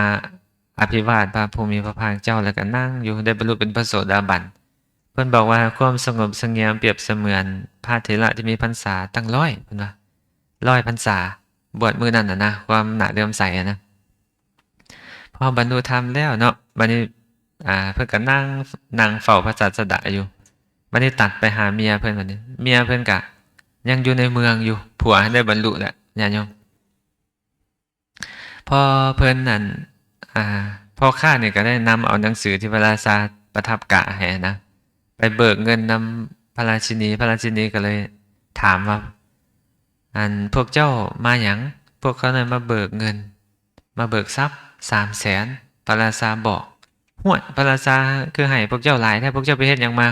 ອະພິວາດພະຜູ້ມີພະພາກເຈົ້າ, ແລ້ວກໍນັ່ງຢູ່, ໄດ້ບັນລຸເປັນພະໂສດາບັນ. ເພິ່ນບອກວ່າຄວາມສະຫງົບສະຫງຽມປຽບສະເໝືອນພະເຖລະທີ່ມີພັນສາຕັ້ງຮ້ອຍ, ເພິ່ນວ່າ ຮ້ອຍພັນສາ, ບວດມື້ນັ້ນນະນະ, ຄວາມໜ້າເຫຼື້ອມໃສນະ. ພໍບັນລຸທຳແລ້ວເນາະ, ບັດນີ້ ອາ ເພິ່ນກໍນັ່ງ, ນັ່ງເຝົ້າພະສາດສະດາຢູ່. ບັດນີ້ຕັດໄປຫາເມຍເພິ່ນ, ບັດນີ້ເມຍເພິ່ນກໍຍັງຢູ່ໃນເມືອງຢູ່, ຜົວຫັ້ນໄດ້ບັນລຸແລ້ວ, ຍາດໂຍມ. ພໍເພິ່ນນັ້ນ ອາ ພໍ່ຄ້ານີ້ກໍໄດ້ນຳເອົາໜັງສືທີ່ພະລາຊາປະທັບກະໃຫ້ນະ ໄປເບີກເງິນນຳພະລາຊິນີ. ພະລາຊິນີກໍເລີຍຖາມວ່າ ອັນ ພວກເຈົ້າມາຫຍັງ? ພວກຂ້ານ້ອຍມາເບີກເງິນ, ມາເບີກຊັບສາມແສນ ພະລາຊາບອກ. ຫ້ວຍ ພະລາຊາຄືໃຫ້ພວກເຈົ້າຫຼາຍແທ້? ພວກເຈົ້າໄປເຮັດຫຍັງມາ?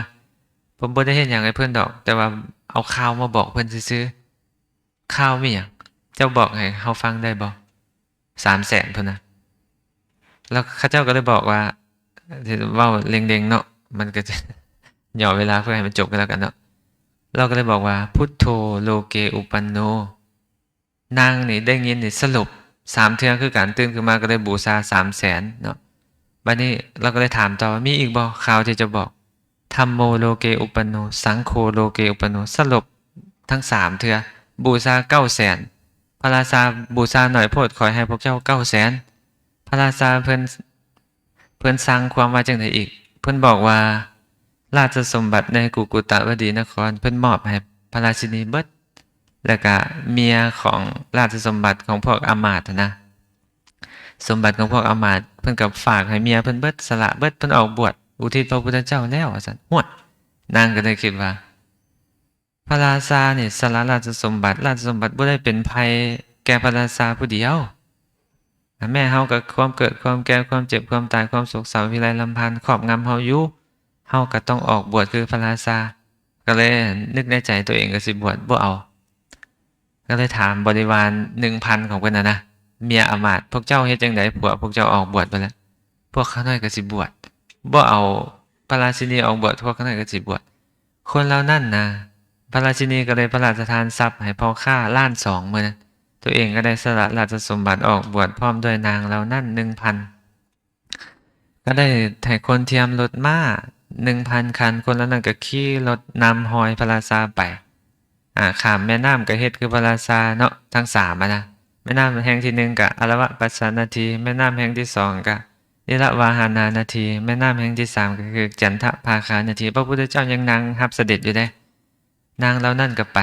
ເພິ່ນບໍ່ໄດ້ເຮັດຫຍັງໃຫ້ເພິ່ນດອກ, ແຕ່ວ່າເອົາຂ່າວມາບອກເພິ່ນຊື່ໆ. ຂ່າວມີຫຍັງ? ເຈົ້າບອກໃຫ້ເຮົາຟັງໄດ້ບໍ່? ສາມແສນພຸ້ນນະ. ແລ້ວເຂົາເຈົ້າກໍເລີຍບອກວ່າ, ເວົ້າເລັ່ງໆເນາະ, ມັນກໍຈະຫຍໍ້ເວລາເພື່ອໃຫ້ມັນຈົບກັນແລ້ວກັນເນາະ. ລາວກໍເລີຍບອກວ່າ ພຸດໂທໂລເກອຸປັນໂນ. ນາງນີ້ໄດ້ຍິນນີ້ສະຫຼົບສາມເທື່ອຄືກັນ, ຕື່ນຂຶ້ນມາກໍໄດ້ບູຊາສາມແສນເນາະ. ບັດນີ້ລາວກໍເລີຍຖາມຕໍ່ວ່າ ມີອີກບໍ່ຂ່າວທີ່ຈະບອກ? ທຳໂມໂລເກອຸປັນໂນ, ສັງໂຄໂລເກອຸປັນໂນ, ສະຫຼົບທັງສາມເທື່ອ, ບູຊາເກົ້າແສນ. ພະລາຊາບູຊາໜ້ອຍໂພດ, ຂ້ອຍໃຫ້ພວກເຈົ້າເກົ້າແສນ. ພະລາຊາເພິ່ນ, ເພິ່ນສັ່ງຄວາມວ່າຈັ່ງໃດອີກ? ເພິ່ນບອກວ່າ ລາຊະສົມບັດໃນກຸກຸຕະວະດີນະຄອນ ເພິ່ນມອບໃຫ້ພະລາຊິນີເບິດ ແລ້ວກະເມຍຂອງ ລາຊະສົມບັດຂອງພວກອາມາດຫັ້ນນະ ສົມບັດຂອງພວກອາມາດ ເພິ່ນກໍຝາກໃຫ້ເມຍເພິ່ນເບິດ ສະຫຼະເບິດ ເພິ່ນອອກບວດອຸທິດພະພຸດທະເຈົ້າແລ້ວວ່າຊັ້ນ. ໂອ້ຍ ນາງກໍໄດ້ຄິດວ່າ ພະລາຊານີ້ສະຫຼະລາຊະສົມບັດ, ລາຊະສົມບັດບໍ່ໄດ້ເປັນໄພແກ່ພະລາຊາຜູ້ດຽວ. ແມ່ເຮົາກໍຄວາມເກີດ, ຄວາມແກ່, ຄວາມເຈັບ, ຄວາມຕາຍ, ຄວາມໂສກເສົ້າ, ພິໄລລຳພັນ ຄອບງຳເຮົາຢູ່, ເຮົາກໍຕ້ອງອອກບວດຄືພະລາຊາ. ກໍເລີຍນຶກໃນໃຈຕົວເອງກໍຊິບວດ, ບໍ່ເອົາ. ກໍເລີຍຖາມບໍລິວານໜຶ່ງພັນຂອງເພິ່ນນະນະ, ເມຍອາມາດ, ພວກເຈົ້າເຮັດຈັ່ງໃດ ພວກ, ພວກເຈົ້າອອກບວດໄປແລ້ວ? ພວກຂ້ານ້ອຍກໍຊິບວດ, ບໍ່ເອົາພະລາຊິນີອອກບວດ, ພວກຂ້ານ້ອຍກໍຊິບວດ. ຄົນເຫຼົ່ານັ້ນນະ, ພະລາຊິນີກໍເລີຍພະລາຊະທານຊັບໃຫ້ພໍ່ຄ້າລ້ານສອງມື້ນັ້ນ. ຕົວເອງກໍໄດ້ສະຫຼະລາຊະສົມບັດອອກບວດພ້ອມດ້ວຍນາງເຫຼົ່ານັ້ນໜຶ່ງພັນ. ກໍໄດ້ໃຫ້ຄົນທຽມລົດມ້າໜຶ່ງພັນຄັນ, ຄົນເຫຼົ່ານັ້ນກໍຂີ່ລົດນຳຮອຍພະລາຊາໄປ. ອາ ຂ້າມແມ່ນ້ຳກໍເຮັດຄືພະລາຊາເນາະ ທັງສາມອະນະ. ແມ່ນ້ຳແຫ່ງທີໜຶ່ງກໍອາລະວະປັດສານະທີ, ແມ່ນ້ຳແຫ່ງທີສອງກໍນິລະວາຫານານະທີ, ແມ່ນ້ຳແຫ່ງທີສາມກໍຄືຈັນທະພາຄານະທີ. ພະພຸດທະເຈົ້າຍັງນັ່ງຮັບສະເດັດຢູ່ເດ້. ນາງເຫຼົ່ານັ້ນກໍໄປ,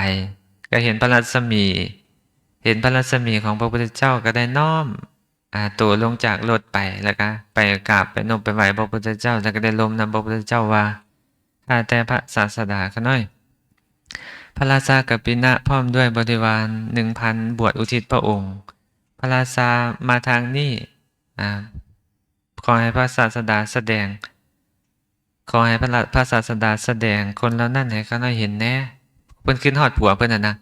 ກໍເຫັນພະລັດສະໝີ, ເຫັນພະລັດສະໝີຂອງພະພຸດທະເຈົ້າ ກໍໄດ້ນ້ອມ ອາ ໂຕລົງຈາກລົດໄປ ແລ້ວກະໄປກາບໄປນົບໄປໄຫວ້ພະພຸດທະເຈົ້າ ແລ້ວກະໄດ້ລົມນຳພະພຸດທະເຈົ້າວ່າ ຂ້າແຕ່ພະສາສະດາຂ້ານ້ອຍ ພະລາຊາກັບປິນະພ້ອມດ້ວຍບໍລິວານໜຶ່ງພັນບວດອຸທິດພະອົງ. ພະລາຊາມາທາງນີ້ ອາ ຂໍໃຫ້ພະສາສະດາສະແດງ ຂໍໃຫ້ພະລາ ພະສາສະດາສະແດງຄົນເຫຼົ່ານັ້ນໃຫ້ຂ້ານ້ອຍເຫັນແດ່. ເພິ່ນຄິດຮອດຜົວເພິ່ນຫັ້ນນະ.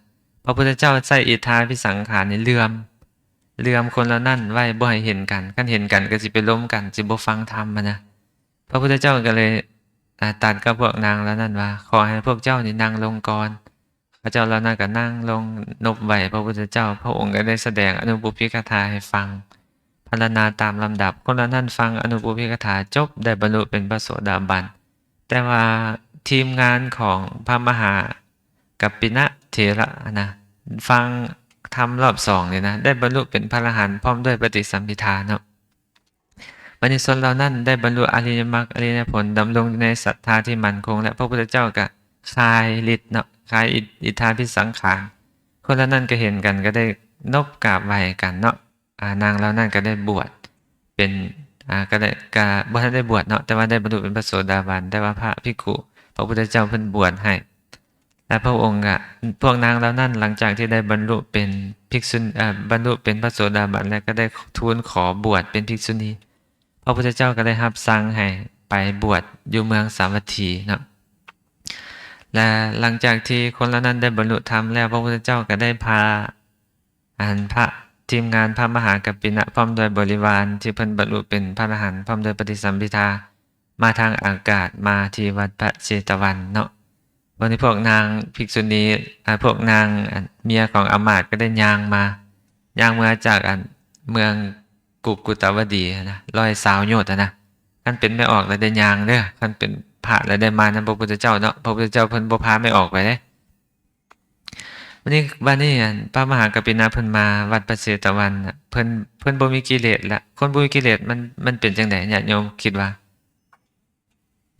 ພະພຸດທະເຈົ້າໃຊ້ອິດທາພິສັງຂານນີ້ເຫຼື່ອມ ເຫຼື່ອມຄົນເຫຼົ່ານັ້ນໄວ້ບໍ່ໃຫ້ເຫັນກັນ. ຄັນເຫັນກັນກໍຊິໄປລົມກັນ ຊິບໍ່ຟັງທຳຫັ້ນນະ. ພະພຸດທະເຈົ້າກໍເລີຍ ອາ ຕັດກັບພວກນາງເຫຼົ່ານັ້ນວ່າ ຂໍໃຫ້ພວກເຈົ້ານີ້ນັ່ງລົງກ່ອນ. ເຂົາເຈົ້າເຫຼົ່ານັ້ນກໍນັ່ງລົງນົບໄຫວ້ພະພຸດທະເຈົ້າ. ພະອົງກໍໄດ້ສະແດງອະນຸປຸບພິກະຖາໃຫ້ຟັງ ພັນລະນາຕາມລຳດັບ. ຄົນເຫຼົ່ານັ້ນຟັງອະນຸປຸບພິກະຖາຈົບ ໄດ້ບັນລຸເປັນພະໂສດາບັນ. ແຕ່ວ່າທີມງານຂອງພະມະຫາກັບປິນະເຖລະນະ ຟັງທຳລອບສອງນີ້ນະ ໄດ້ບັນລຸເປັນພະອະລະຫັນພ້ອມດ້ວຍປະຕິສຳພິທາເນາະ. ບັນດາຊົນເຫຼົ່ານັ້ນໄດ້ບັນລຸອະລິຍະມັກ ອະລິຍະຜົນ ດຳລົງຢູ່ໃນສັດທາທີ່ໝັ້ນຄົງ ແລະ ພະພຸດທະເຈົ້າກໍຄາຍລິດເນາະ ຄາຍອິດ ອິດທາພິສັງຂານ. ຄົນເຫຼົ່ານັ້ນກໍເຫັນກັນ ກໍໄດ້ນົບກາບໄຫວ້ກັນເນາະ. ອາ ນາງເຫຼົ່ານັ້ນກໍໄດ້ບວດເປັນ ອາ ກໍໄດ້ ກໍບໍ່ທັນໄດ້ບວດເນາະ ແຕ່ວ່າໄດ້ບັນລຸເປັນພະໂສດາບັນ ແຕ່ວ່າພະພິກຂຸ ພະພຸດທະເຈົ້າເພິ່ນບວດໃຫ້. ແລະ ພະອົງກະ ພວກນາງເຫຼົ່ານັ້ນ ຫຼັງຈາກທີ່ໄດ້ບັນລຸເປັນພິກສຸ ເອີ ບັນລຸເປັນພະໂສດາບັນແລ້ວ ກໍໄດ້ທູນຂໍບວດເປັນພິກສຸນີ. ພະພຸດທະເຈົ້າກໍໄດ້ຮັບສັ່ງໃຫ້ໄປບວດຢູ່ເມືອງສາວັດຖີເນາະ. ແລະ ຫຼັງຈາກທີ່ຄົນເຫຼົ່ານັ້ນໄດ້ບັນລຸທຳແລ້ວ ພະພຸດທະເຈົ້າກໍໄດ້ພາ ອັນ ພະ ທີມງານພະມະຫາກັບປິນະ ພ້ອມດ້ວຍບໍລິວານທີ່ເພິ່ນບັນລຸເປັນພະອະລະຫັນ ພ້ອມດ້ວຍປະຕິສຳພິທາ ມາທາງອາກາດ ມາທີ່ວັດພະເຊຕະວັນເນາະ. ບັດນີ້ພວກນາງພິກສຸນີ ອາ ພວກນາງ ອັນ ເມຍຂອງອາມາດກໍໄດ້ຍ່າງມາ ຍ່າງເມືອຈາກ ອັນ ເມືອງກຸກຸຕະວະດີຫັ້ນນະ ຮ້ອຍຊາວໂຍດຫັ້ນນະ. ຄັນເປັນແມ່ອອກແລ້ວໄດ້ຍ່າງເດີ, ຄັນເປັນພະແລ້ວໄດ້ມານຳພະພຸດທະເຈົ້າເນາະ. ພະພຸດທະເຈົ້າເພິ່ນບໍ່ພາແມ່ອອກໄປເດ້. ບັດນີ້ ບັດນີ້ ອັນ ພະມະຫາກັບປິນະເພິ່ນມາວັດພະເຊຕະວັນນະ ເພິ່ນ ເພິ່ນບໍ່ມີກິເລດລະ. ຄົນບໍ່ມີກິເລດມັນ ມັນເປັນຈັ່ງໃດ? ຍາດໂຍມຄິດວ່າ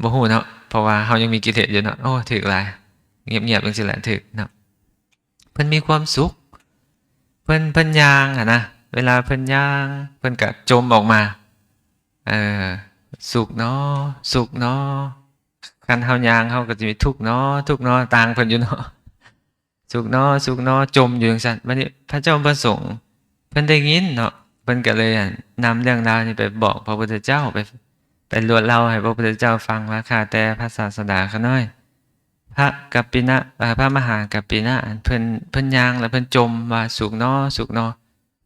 ບໍ່ຮູ້ເນາະ ເພາະວ່າເຮົາຍັງມີກິເລດຢູ່ເນາະ. ໂອ້ ຖືກຫຼາຍ ງຽບໆ ຈັ່ງຊີ້ແຫຼະ ຖືກເນາະ. ເພິ່ນມີຄວາມສຸກ ເພິ່ນ ເພິ່ນຍ່າງຫັ້ນນະ ເວລາເພິ່ນຍ່າງ ເພິ່ນກະຈົ່ມອອກມາ ເອີ ສຸກເນາະ ສຸກເນາະ. ຄັນເຮົາຍ່າງ ເຮົາກໍຈະມີທຸກເນາະ ທຸກເນາະ ຕ່າງເພິ່ນຢູ່ເນາະ. ສຸກເນາະ ສຸກເນາະ ຈົ່ມຢູ່ຈັ່ງຊັ້ນ. ບັດນີ້ພະເຈົ້າປະສົງເພິ່ນໄດ້ຍິນເນາະ ເພິ່ນກໍເລີຍ ອັນ ນຳເລື່ອງລາວນີ້ໄປບອກພະພຸດທະເຈົ້າ ໄປ ໄປລວດເລົ່າໃຫ້ພະພຸດທະເຈົ້າຟັງວ່າ ຂ້າແຕ່ພະສາສະດາຂ້ານ້ອຍ ພະກັບປິນະ ເອີ ພະມະຫາກັບປິນະ ອັນ ເພິ່ນ ເພິ່ນຍ່າງແລ້ວເພິ່ນຈົ່ມວ່າ ສຸກເນາະ ສຸກເນາະ.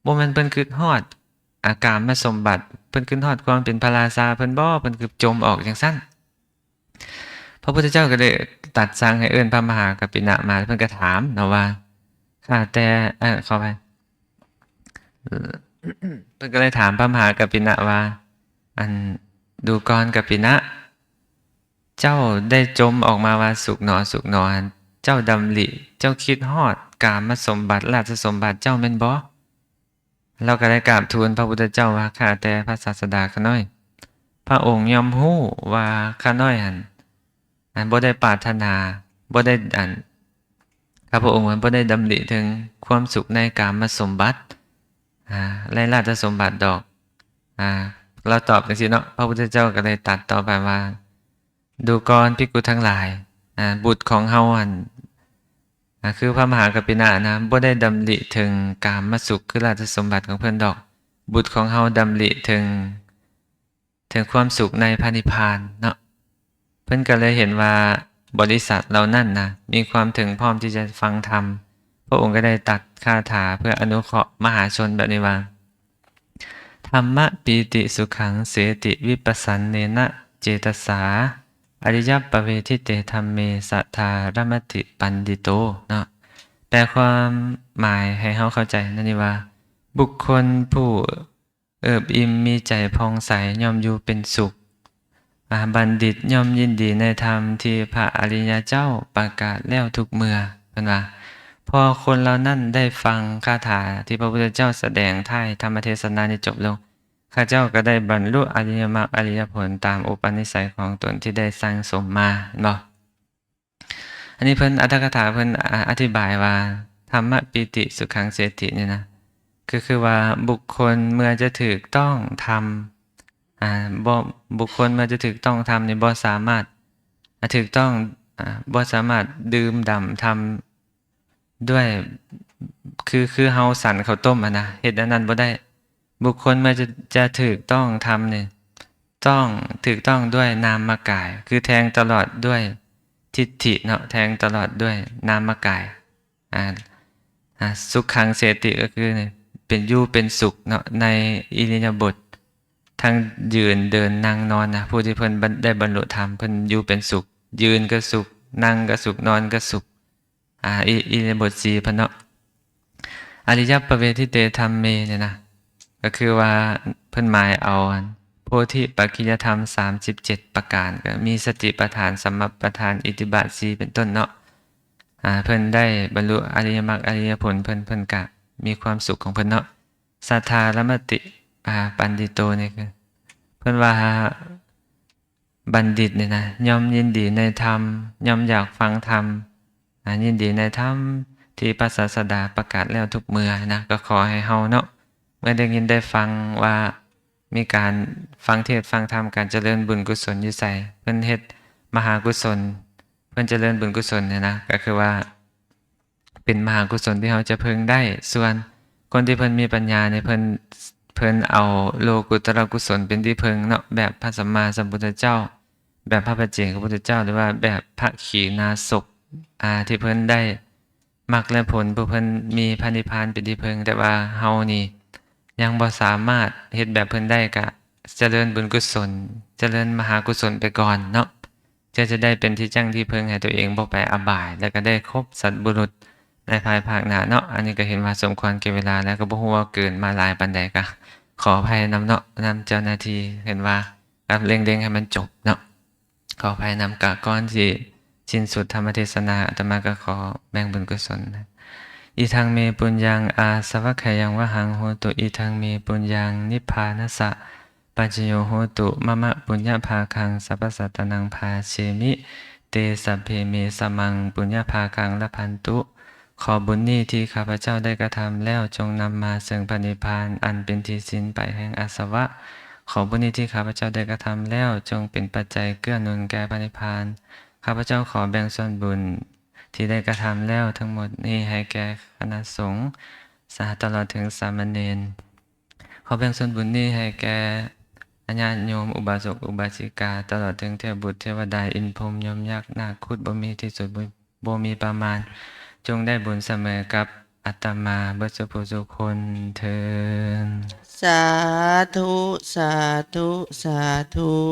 ບໍ່ແມ່ນເພິ່ນຄິດຮອດ ອາ ກາມະສົມບັດ ເພິ່ນຄິດຮອດຄວາມເປັນພະລາຊາເພິ່ນບໍ ເພິ່ນຄືຈົ່ມອອກຈັ່ງຊັ້ນ? ພະພຸດທະເຈົ້າກໍໄດ້ຕັດສັ່ງໃຫ້ເອີ້ນພະມະຫາກັບປິນະມາ ເພິ່ນກໍຖາມເນາະວ່າ ຂ້າແຕ່ ເອີ ຂໍອະໄພ ເພິ່ນກໍໄດ້ຖາມພະມະຫາກັບປິນະວ່າ ອັນ ດູກ່ອນກັບປິນະ ເຈົ້າໄດ້ຈົ່ມອອກມາວ່າ ສຸກໜໍ ສຸກໜໍ ຫັ້ນ ເຈົ້າດຳລິ ເຈົ້າຄິດຮອດກາມະສົມບັດ ລາຊະສົມບັດເຈົ້າແມ່ນບໍ່? ລາວກໍໄດ້ກາບທູນພະພຸດທະເຈົ້າວ່າ ຂ້າແຕ່ພະສາສະດາຂ້ານ້ອຍ ພະອົງຍ່ອມຮູ້ວ່າຂ້ານ້ອຍຫັ້ນ ອັນບໍ່ໄດ້ປາດຖະໜາ ບໍ່ໄດ້ ອັນ ຂ້າພະອົງບໍ່ໄດ້ດຳລິເຖິງຄວາມສຸກໃນກາມະສົມບັດ ອາ ແລະ ລາຊະສົມບັດດອກ. ອາ ລາວຕອບຈັ່ງຊີ້ເນາະ ພະພຸດທະເຈົ້າກໍໄດ້ຕັດຕໍ່ໄປວ່າ ດູກ່ອນ ພິກຂຸທັງຫຼາຍ ອາ ບຸດຂອງເຮົາຫັ້ນ ອາ ຄືພະມະຫາກັບປິນະນະ ບໍ່ໄດ້ດຳລິເຖິງກາມະສຸກ ຄືລາຊະສົມບັດຂອງເພິ່ນດອກ. ບຸດຂອງເຮົາດຳລິເຖິງ ເຖິງຄວາມສຸກໃນພະນິບພານເນາະ. ເພິ່ນກໍເລີຍເຫັນວ່າບໍລິສັດເຫຼົ່ານັ້ນນະ ມີຄວາມເຖິງພ້ອມທີ່ຈະຟັງທຳ. ພະອົງກໍໄດ້ຕັດຄາຖາເພື່ອອະນຸເຄາະມະຫາຊົນແບບນີ້ວ່າ ທຳມະປີຕິສຸຂັງເສຕິ ວິປັດສະເນນະເຈຕະສາ ອະລິຍະປະເວທິເຕ ທຳເມ ສັດທາຣະມະຕິປັນດິໂຕ ເນາະ. ແປຄວາມໝາຍໃຫ້ເຮົາເຂົ້າໃຈນັ້ນນີ້ວ່າ ບຸກຄົນຜູ້ເອິບອີ່ມມີໃຈຜ່ອງໃສ ຍ່ອມຢູ່ເປັນສຸກ. ອາ ບັນດິດຍ່ອມຍິນດີໃນທຳທີ່ພະອະລິຍະເຈົ້າປະກາດແລ້ວທຸກເມື່ອ. ເພິ່ນວ່າ ພໍຄົນເຫຼົ່ານັ້ນໄດ້ຟັງຄາຖາທີ່ພະພຸດທະເຈົ້າສະແດງທ້າຍທຳມະເທສະນານີ້ຈົບລົງ ເຂົາເຈົ້າກໍໄດ້ບັນລຸອະລິຍະມັກອະລິຍະຜົນຕາມອຸປະນິໄສຂອງຕົນທີ່ໄດ້ສັ່ງສົມມາ. ເຫັນບໍ່? ອັນນີ້ເພິ່ນ ອັດຖະກະຖາເພິ່ນ ອາ ອະທິບາຍວ່າ ທຳມະປີຕິສຸຂັງເສຕິ ນີ້ນະ ກໍຄືວ່າບຸກຄົນເມື່ອຈະຖືກຕ້ອງທຳ ອາ ບໍ່ ບຸກຄົນເມື່ອຈະຖືກຕ້ອງທຳນີ້ບໍ່ສາມາດ ອາ ຖືກຕ້ອງ ອາ ບໍ່ສາມາດດື່ມດ່ຳທຳ ດ້ວຍ ຄື ຄືເຮົາສັນເຂົ້າຕົ້ມຫັ້ນນະ ເຮັດອັນນັ້ນບໍ່ໄດ້. ບຸກຄົນເມື່ອຈະ ຈະຖືກຕ້ອງທຳນີ້ ຕ້ອງ ຖືກຕ້ອງດ້ວຍນາມະກາຍ ຄືແທງຕະຫຼອດດ້ວຍທິດຖິເນາະ ແທງຕະຫຼອດດ້ວຍນາມະກາຍ. ອາ ອາ ສຸຂັງເສຕິ ກໍຄືເປັນ ຢູ່ເປັນສຸກເນາະ ໃນອິລິຍາບົດທັງຢືນ ເດີນ ນັ່ງ ນອນນະ. ຜູ້ທີ່ເພິ່ນບັນ ໄດ້ບັນລຸທຳ ເພິ່ນຢູ່ເປັນສຸກ ຢືນກໍສຸກ ນັ່ງກໍສຸກ ນອນກໍສຸກ. ອາ ອິ ອິລິຍາບົດສີ່ເພິ່ນເນາະ ອະລິຍະປະເວທິເຕ ທຳເມ ນີ້ນະ ກໍຄືວ່າເພິ່ນໝາຍເອົາອັນໂພທິປັກຂິຍທຳສາມສິບເຈັດປະການ ກໍມີສະຕິປະທານ ສຳມະປະທານ ອິດທິບາດສີ່ ເປັນຕົ້ນເນາະ. ອາ ເພິ່ນໄດ້ບັນລຸອະລິຍະມັກອະລິຍະຜົນ ເພິ່ນ ເພິ່ນກະມີຄວາມສຸກຂອງເພິ່ນເນາະ. ສັດທາຣະມະຕິ ອາ ປັນດິໂຕ ນີ້ຄື ເພິ່ນວ່າ ບັນດິດນີ້ນະ ຍ່ອມຍິນດີໃນທຳ ຍ່ອມຢາກຟັງທຳ ອາ ຍິນດີໃນທຳທີ່ພະສາສະດາປະກາດແລ້ວທຸກເມື່ອນະ. ກໍຂໍໃຫ້ເຮົາເນາະ ເມື່ອໄດ້ຍິນໄດ້ຟັງວ່າມີການຟັງເທດຟັງທຳ ການຈະເລີນບຸນກຸສົນຢູ່ໃສ ເພິ່ນເຮັດມະຫາກຸສົນ ເພິ່ນຈະເລີນບຸນກຸສົນນີ້ນະ ກໍຄືວ່າ ເປັນມະຫາກຸສົນທີ່ເຮົາຈະເພິ່ງໄດ້. ສ່ວນຄົນທີ່ເພິ່ນມີປັນຍານີ້ ເພິ່ນ ເພິ່ນເອົາໂລກຸດຕະລະກຸສົນເປັນທີ່ເພິ່ງເນາະ ແບບພະສຳມາສຳພຸດທະເຈົ້າ ແບບພະປັດເຈກະພຸດທະເຈົ້າ ຫຼືວ່າແບບພະຂີນາສົກ ອາ ທີ່ເພິ່ນໄດ້ມັກແລະຜົນ ຜູ້ເພິ່ນມີພະນິບພານເປັນທີ່ເພິ່ງ. ແຕ່ວ່າເຮົານີ້ຍັງບໍ່ສາມາດເຮັດແບບເພິ່ນໄດ້ ກະຈະເລີນບຸນກຸສົນ ຈະເລີນມະຫາກຸສົນໄປກ່ອນເນາະ. ເພື່ອຈະໄດ້ເປັນທີ່ຢັ້ງທີ່ເພິ່ງໃຫ້ຕົວເອງບໍ່ໄປອະບາຍ ແລະ ກໍໄດ້ຄົບສັດບຸລຸດໃນພາຍພາກໜ້າເນາະ. ອັນນີ້ກໍເຫັນວ່າສົມຄວນແກ່ເວລາ ແລ້ວກໍບໍ່ຮູ້ວ່າເກີນມາຫຼາຍປານໃດ ກໍຂໍອະໄພນຳເນາະ ນຳເຈົ້າໜ້າທີ່ ເຫັນວ່າກັບເລັ່ງໆໃຫ້ມັນຈົບເນາະ ຂໍອະໄພນຳ. ກະກ່ອນຊິສິ້ນສຸດທຳມະເທສະນາ ອາດຕະມາກໍຂໍແບ່ງບຸນກຸສົນ. ອິທັງເມ ປຸນຍັງ ອາສະວະຂະຍັງ ວະຫັງ ໂຫຕຸ ອິທັງເມ ປຸນຍັງ ນິບພານະສະ ປັດຈະໂຍ ໂຫຕຸ ມະມະ ປຸນຍະພາຄັງ ສັບພະສັດຕານັງ ພາເຊມິ ເຕ ສັບເພ ເມ ສະມັງ ປຸນຍະພາຄັງ ລະພັນຕຸ. ຂໍບຸນນີ້ທີ່ຂ້າພະເຈົ້າໄດ້ກະທຳແລ້ວ ຈົ່ງນຳມາເຊິ່ງພະນິບພານ ອັນເປັນທີ່ສິ້ນໄປແຫ່ງອາສະວະ. ຂໍບຸນນີ້ທີ່ຂ້າພະເຈົ້າໄດ້ກະທຳແລ້ວ ຈົ່ງເປັນປັດໄຈເກື້ອໜູນແກ່ພະນິບພານ. ຂ້າພະເຈົ້າຂໍແບ່ງສ່ວນບຸນທີ່ໄດ້ກະທຳແລ້ວທັງໝົດນີ້ໃຫ້ແກ່ຄະນະສົງ ສະ ຕະຫຼອດເຖິງສາມະເນນ. ຂໍແບ່ງສ່ວນບຸນນີ້ໃຫ້ແກ່ຍາດໂຍມ ອຸບາສົກ ອຸບາສິກາ ຕະຫຼອດເຖິງເທບບຸດ ເທວະດາ ອິນພົມ ຍົມ ຍັກ ນາກ ຄຸດ ບໍ່ມີທີ່ສຸດ ບໍ່ມີປະມານ ຈົ່ງໄດ້ບຸນສະເໝີກັບອາດຕະມາເບິດສູ່ຜູ້ສູ່ຄົນເທີ້ນ. ສາທຸ ສາທຸ ສາທຸ.